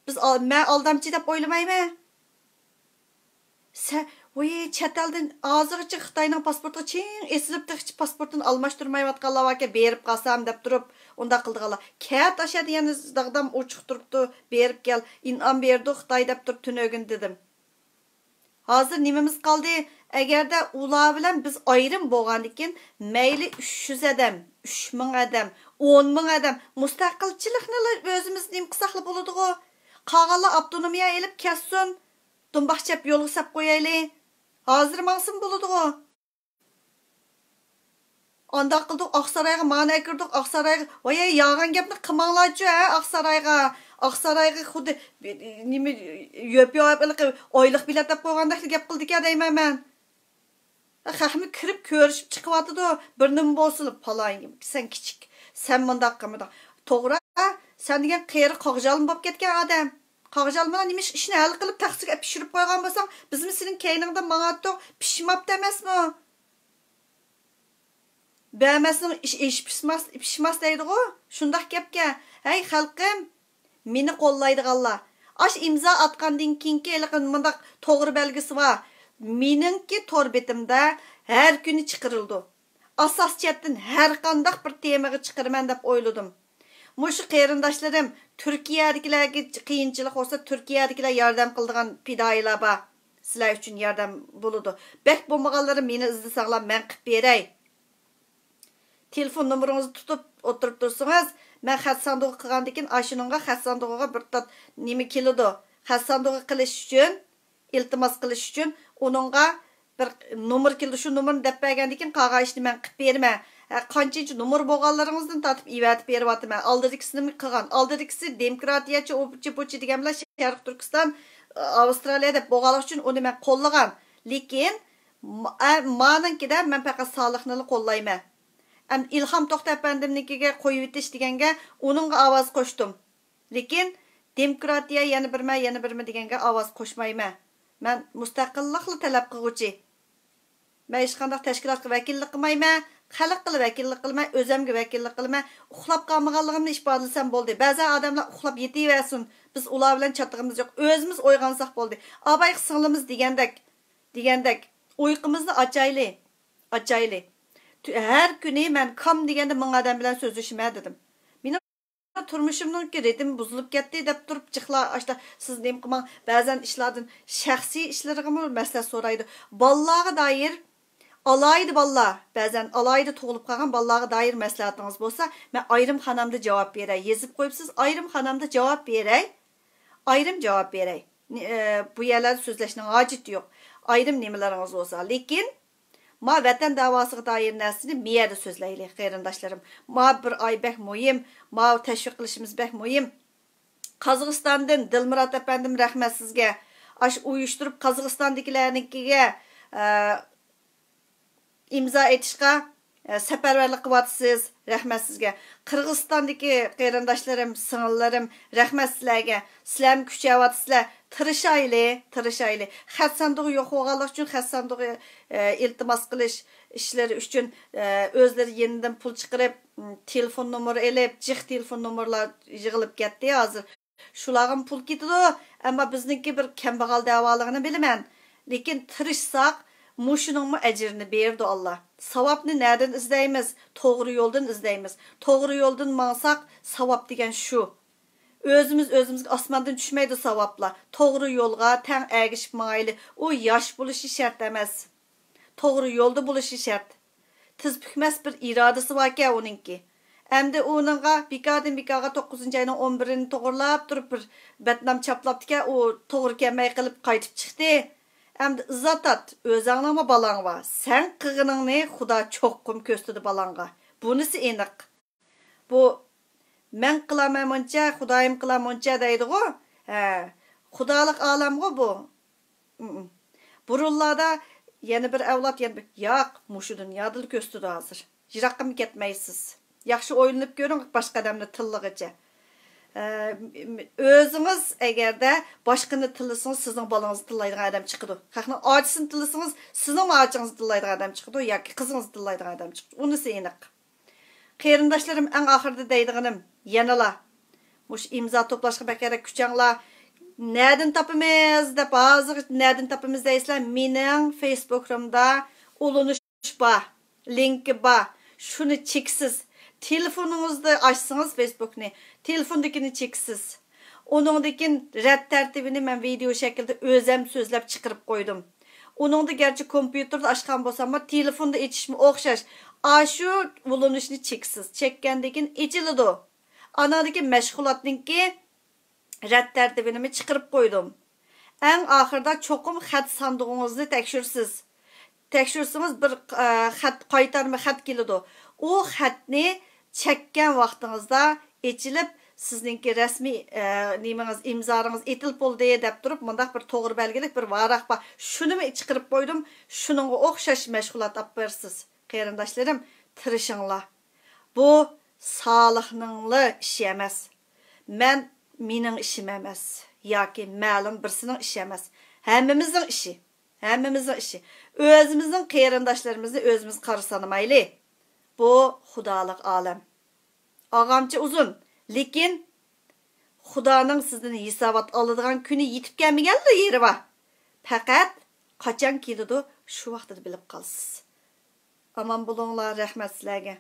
بىز ئال-، مەن ئالدامچى دەپ ئويلىمايمەن. سە-، ۋوي، چەت ئەلدىن ھازىرغىچە خىتاينىڭ پاسپورتىغا چىڭ ئېسىلىپ، تېخىچە پاسپورتىنى ئالماشتۇرمايۋاتقانلار باركەن، بېرىپ قالسام دەپ تۇرۇپ، ئۇنداق قىلىدىغانلار. كەت ئاشا دېگەن داغدام ئوچۇق تۇرۇپتۇ، بېرىپ كەل، ئىنئام بېرىدۇ خىتاي دەپ تۇرۇپ تۈنۈگۈن دېدىم. ھازىر نېمىمىز قالدى؟ ئەگەردە ئۇلار بىلەن بىز ئايرىم بولغاندىكىن، مەيلى ئۈچ يۈز ئادەم، ئۈچ مىڭ ئادەم، ئون مىڭ ئادەم، مۇستەقىلچىلىكنىلا ئۆزىمىز نېمە قىلساقلا بولىدىغۇ. قالغانلار ئاپتونومىيە ئېلىپ كەتسۇن. دۇمباق چەپ يولغا سەپ قويايلى. ھازىر ماڭسىمۇ بولىدىغۇ. ئانداق قىلدۇق، ئاقسارايغا مانا كىردۇق، ئاقسارايغا. ۋاي، يالغان گەپنى قىلماڭلارچۇ، ھە، ئاقسارايغا. ئاقسارايغا خۇددى نېمە، يۆپ يۆپ ئايلىق بېلەت دەپ قويغاندەكلا گەپ قىلدىكەن دەيمەن مەن. خەقمۇ كىرىپ كۆرۈشۈپ چىقىۋاتىدۇ. بىر نېمە بولسىلا، پالايىن، سەن كىچىك، سەن مۇنداق قىلمىدىڭ. توغرا، سەن دېگەن قېرى قاغجالما بولۇپ كەتكەن ئادەم. قاغجالما نېمە ئىش، ئىشنى ھەل قىلىپ تەخسىگە ئەپ پىشۇرۇپ قويغان بولساڭ، بىزمۇ سېنىڭ كەينىڭدىن ماڭاتتۇق، پىشماپتۇ ئەمەسمۇ؟ بەرمەسنىڭ ئىش، ئىش پىشماس، پىشماس دەيدىغۇ. شۇنداق گەپكە، ھەي خەلقىم، مېنى قوللايدىغانلار، ئاش ئىمزا ئاتقاندىن كېيىنكى ھېلىقى مۇنداق توغرا بەلگىسى بار. مېنىڭكى تور بېتىمدە ھەر كۈنى چىقىرىلىدۇ. ئاساسىي جەھەتتىن ھەر قانداق بىر تېمىغا چىقىرىمەن دەپ ئويلىدىم. مۇشۇ قېرىنداشلىرىم، تۈركىيەدىكىلەرگە قىيىنچىلىق بولسا، تۈركىيەدىكىلەر ياردەم قىلىدىغان پىدائىيلار بار. سىلەر ئۈچۈن ياردەم بولىدۇ. بەك بولمىغانلىرى مېنى ئىزدىسەڭلار، مەن قىلىپ بېرەي. تېلېفون نومۇرىڭىزنى تۇتۇپ ئولتۇرۇپ تۇرسىڭىز، مەن خەت ساندۇقى قىلغاندىن كېيىن، ئاشۇنىڭغا خەت ساندۇقىغا بىر تات نېمە كېلىدۇ. خەت ساندۇقى قىلىش ئۈچۈن، ئىلتىماس قىلىش ئۈچۈن ئۇنىڭغا بىر نومۇر كېلىدۇ. شۇ نومۇرنى دەپ بەرگەندىن كېيىن، قالغان ئىشنى مەن قىلىپ بېرىمەن. ھە، قانچىنچى نومۇر بولغانلىرىڭىزدىن تارتىپ ئېۋەتىپ بېرىۋاتىمەن. ئالدىدىكىسىنىمۇ قىلغان. ئالدىدىكىسى دېموكراتىيەچى ئۇچى بۇچى دېگەن بىلەن شەرقىي تۈركىستان، ئاۋسترالىيە دەپ بولغانلىقى ئۈچۈن ئۇنى مەن قوللىغان. لېكىن ما-، ئە، مانىڭكىدە مەن پەقەت سالىھنىلا قوللايمەن. ئەمدى ئىلھام توختى ئەپەندىمنىڭكىگە قويۇۋېتىش دېگەنگە ئۇنىڭغا ئاۋاز قوشتۇم. لېكىن دېموكراتىيە يەنە بىرمە، يەنە بىرمە دېگەنگە ئاۋاز قوشمايمەن. مەن مۇستەقىللىقلا تەلەپ قىلغۇچى. مەن ھېچقانداق تەشكىلاتقا ۋەكىللىك قىلمايمەن، خەلققىلا ۋەكىللىك قىلىمەن، ئۆزەمگە ۋەكىللىك قىلىمەن. ئۇخلاپ قالمىغانلىقىمنى ئىپادىلىسەم بولدى. بەزەن ئادەملەر ئۇخلاپ يېتىۋەرسۇن، بىز ئۇلار بىلەن چاتىقىمىز يوق، ئۆزىمىز ئويغانساق بولدى. ئابايقا سىڭلىمىز دېگەندەك، دېگەندەك، ئۇيقۇمىزنى ئاچايلى، ئاچايلى. تۈ-، ھەر كۈنى مەن كام دېگەندە مىڭ ئادەم بىلەن سۆزلىشىمەن دېدىم. مېنىڭ تۇرمۇشۇمنىڭكى رىتىمى بۇزۇلۇپ كەتتى دەپ تۇرۇپ جىقلار، ئاشتا سىز نېمە قىلماڭ، بەزەن ئىشلاردىن شەخسىي ئىشلىرىغىمۇ مەسلىھەت سورايدۇ. بالىلارغا دائىر، ئالاھىدە بالىلار، بەزەن ئالاھىدە تۇغۇلۇپ قالغان بالىلارغا دائىر مەسلىھەتىڭىز بولسا، مەن ئايرىم خانامدا جاۋاب بېرەي. يېزىپ قويۇپسىز، ئايرىم خانامدا جاۋاب بېرەي. ئايرىم جاۋاب بېرەي. نى-، ئە، بۇ يەرلەردە سۆزلەشنىڭ ھاجىتى يوق. ئايرىم نېمىلىرىڭىز بولسا. لېكىن، ما ۋەتەن داۋاسىغا دائىر نەرسىنى مېيەدە سۆزلەيلى، قېرىنداشلىرىم. ما بىر ئاي بەك مۇھىم، ما تەشۋىق قىلىشىمىز بەك مۇھىم. قازاقىستاندىن دىلمۇرات ئەپەندىم، رەھمەت سىزگە. ئاشۇ ئۇيۇشتۇرۇپ قازاقىستاندىكىلەرنىڭكىگە، ئە، ئىمزا ئېتىشقا، ئە، سەپەرۋەرلىك قىلىۋاتىسىز. رەھمەت سىزگە. قىرغىزىستاندىكى قېرىنداشلىرىم، سىڭىللىرىم، رەھمەت سىلەرگە. سىلەرمۇ كۈچەۋاتىسىلەر. تىرىشايلى، تىرىشايلى. خەت ساندۇقى يوق بولغانلىقى ئۈچۈن خەت ساندۇقى، ئە، ئىلتىماس قىلىش ئىشلىرى ئۈچۈن، ئە، ئۆزلىرى يېنىدىن پۇل چىقىرىپ، م، تېلېفون نومۇرى ئېلىپ، جىق تېلېفون نومۇرلار يىغىلىپ كەتتى ھازىر. شۇلارغىمۇ پۇل كېتىدۇ، ئەمما بىزنىڭكى بىر كەمبەغەل دەۋالىقىنى بىلىمەن. لېكىن تىرىشساق، مۇشۇنىڭمۇ ئەجرىنى بېرىدۇ ئاللا. ساۋابنى نەدىن ئىزدەيمىز؟ توغرا يولدىن ئىزدەيمىز. توغرا يولدىن ماڭساق، ساۋاب دېگەن شۇ. ئۆزىمىز ئۆزىمىزگە ئاسماندىن چۈشمەيدۇ ساۋابلار. توغرا يولغا تەڭ ئەگىشىپ ماڭايلى. ئۇ ياش بولۇشى شەرت ئەمەس. توغرا يولدا بولۇشى شەرت. تىز پۈكمەس بىر ئىرادىسى باركەن ئۇنىڭكى. ئەمدى ئۇنىڭغا بىكاردىن بىكارغا توققۇزىنچى ئاينىڭ ئون بىرىنى توغرىلاپ تۇرۇپ بىر بەتنام چاپلاپتىكەن، ئۇ توغرا كەلمەي قېلىپ قايتىپ چىقتى. ئەمدى ئىززەت تارت، ئۆزەڭنىڭمۇ بالاڭ بار. سەن قىلغىنىڭنى خۇدا چوقۇم كۆرسىتىدۇ بالاڭغا. بۇنىسى ئېنىق. بۇ مەن قىلامەن مۇنچە، خۇدايىم قىلار مۇنچە دەيدىغۇ. ھە، خۇدالىق ئالەمغۇ بۇ. ئىم-ئىم. بۇرۇنلاردا يەنە بىر ئەۋلاد، يەنە بىر، ياق، مۇشۇ دۇنيادىلا كۆرسىتىدۇ ھازىر. يىراققىمۇ كەتمەيسىز. ياخشى ئويلىنىپ كۆرۈڭ، باشقا ئادەمنى تىللىغىچە. ئە، ئۆزىڭىز ئەگەردە باشقىنى تىللىسىڭىز، سىزنىڭ بالىڭىزنى تىللايدىغان ئادەم چىقىدۇ. خەقنىڭ ئاچىسىنى تىللىسىڭىز، سىزنىڭمۇ ئاچىڭىزنى تىللايدىغان ئادەم چىقىدۇ ياكى قىزىڭىزنى تىللايدىغان ئادەم چىقىدۇ. ئۇنىسى ئېنىق. قېرىنداشلىرىم، ئەڭ ئاخىرىدا دەيدىغىنىم يەنىلا، مۇشۇ ئىمزا توپلاشقا بەكرەك كۈچەڭلار. نەدىن تاپىمىز دەپ، ھازىرغىچە نەدىن تاپىمىز دەيسىلەر؟ مېنىڭ فېيسبۇكۇمدا ئۇلىنىش بار، لىنكى بار. شۇنى چېكىسىز. تېلېفونىڭىزدا ئاچسىڭىز فېيسبۇكنى، تېلېفوندىكىنى چېكىسىز. ئۇنىڭدىن كېيىن رەت تەرتىپىنى مەن ۋىدېئو شەكلىدە ئۆزەم سۆزلەپ چىقىرىپ قويدۇم. ئۇنىڭدا گەرچە كومپيۇتېردا ئاچقان بولساممۇ، تېلېفوندا ئېچىشمۇ ئوخشاش. ئاشۇ ئۇلىنىشنى چېكىسىز. چەككەندىن كېيىن ئېچىلىدۇ. ئاناندىن كېيىن مەشغۇلاتنىڭكى رەت تەرتىپىنىمۇ چىقىرىپ قويدۇم. ئەڭ ئاخىرىدا چوقۇم خەت ساندۇقىڭىزنى تەكشۈرىسىز. تەكشۈرسىڭىز بىر، ئە، خەت، قايتارما خەت كېلىدۇ. ئۇ خەتنى چەككەن ۋاقتىڭىزدا ئېچىلىپ، سىزنىڭكى رەسمىي، ئە، نېمىڭىز، ئىمزالىرىڭىز ئېتىلىپ بولدى دەپ تۇرۇپ، مۇنداق بىر توغرا بەلگىلىك بىر ۋاراق بار. شۇنىمۇ چىقىرىپ قويدۇم. شۇنىڭغا ئوخشاش مەشغۇلات ئاپىرىسىز. قېرىنداشلىرىم، تىرىشىڭلار. بۇ سالىھنىڭلا ئىشى ئەمەس. مەن، مېنىڭ ئىشىم ئەمەس. ياكى مەلۇم بىرسىنىڭ ئىشى ئەمەس. ھەممىمىزنىڭ ئىشى. ھەممىمىزنىڭ ئىشى. ئۆزىمىزنىڭ قېرىنداشلىرىمىزنى ئۆزىمىز قارا سانىمايلى. بۇ خۇدالىق ئالەم. ئاغامچە ئۇزۇن، لېكىن خۇدانىڭ سىزدىن ھېسابات ئالىدىغان كۈنى يېتىپ كەلمىگەنلا يېرى بار. پەقەت قاچان كېلىدۇ، شۇ ۋاقتىدا بىلىپ قالىسىز. ئامان بولۇڭلار، رەھمەت سىلەرگە.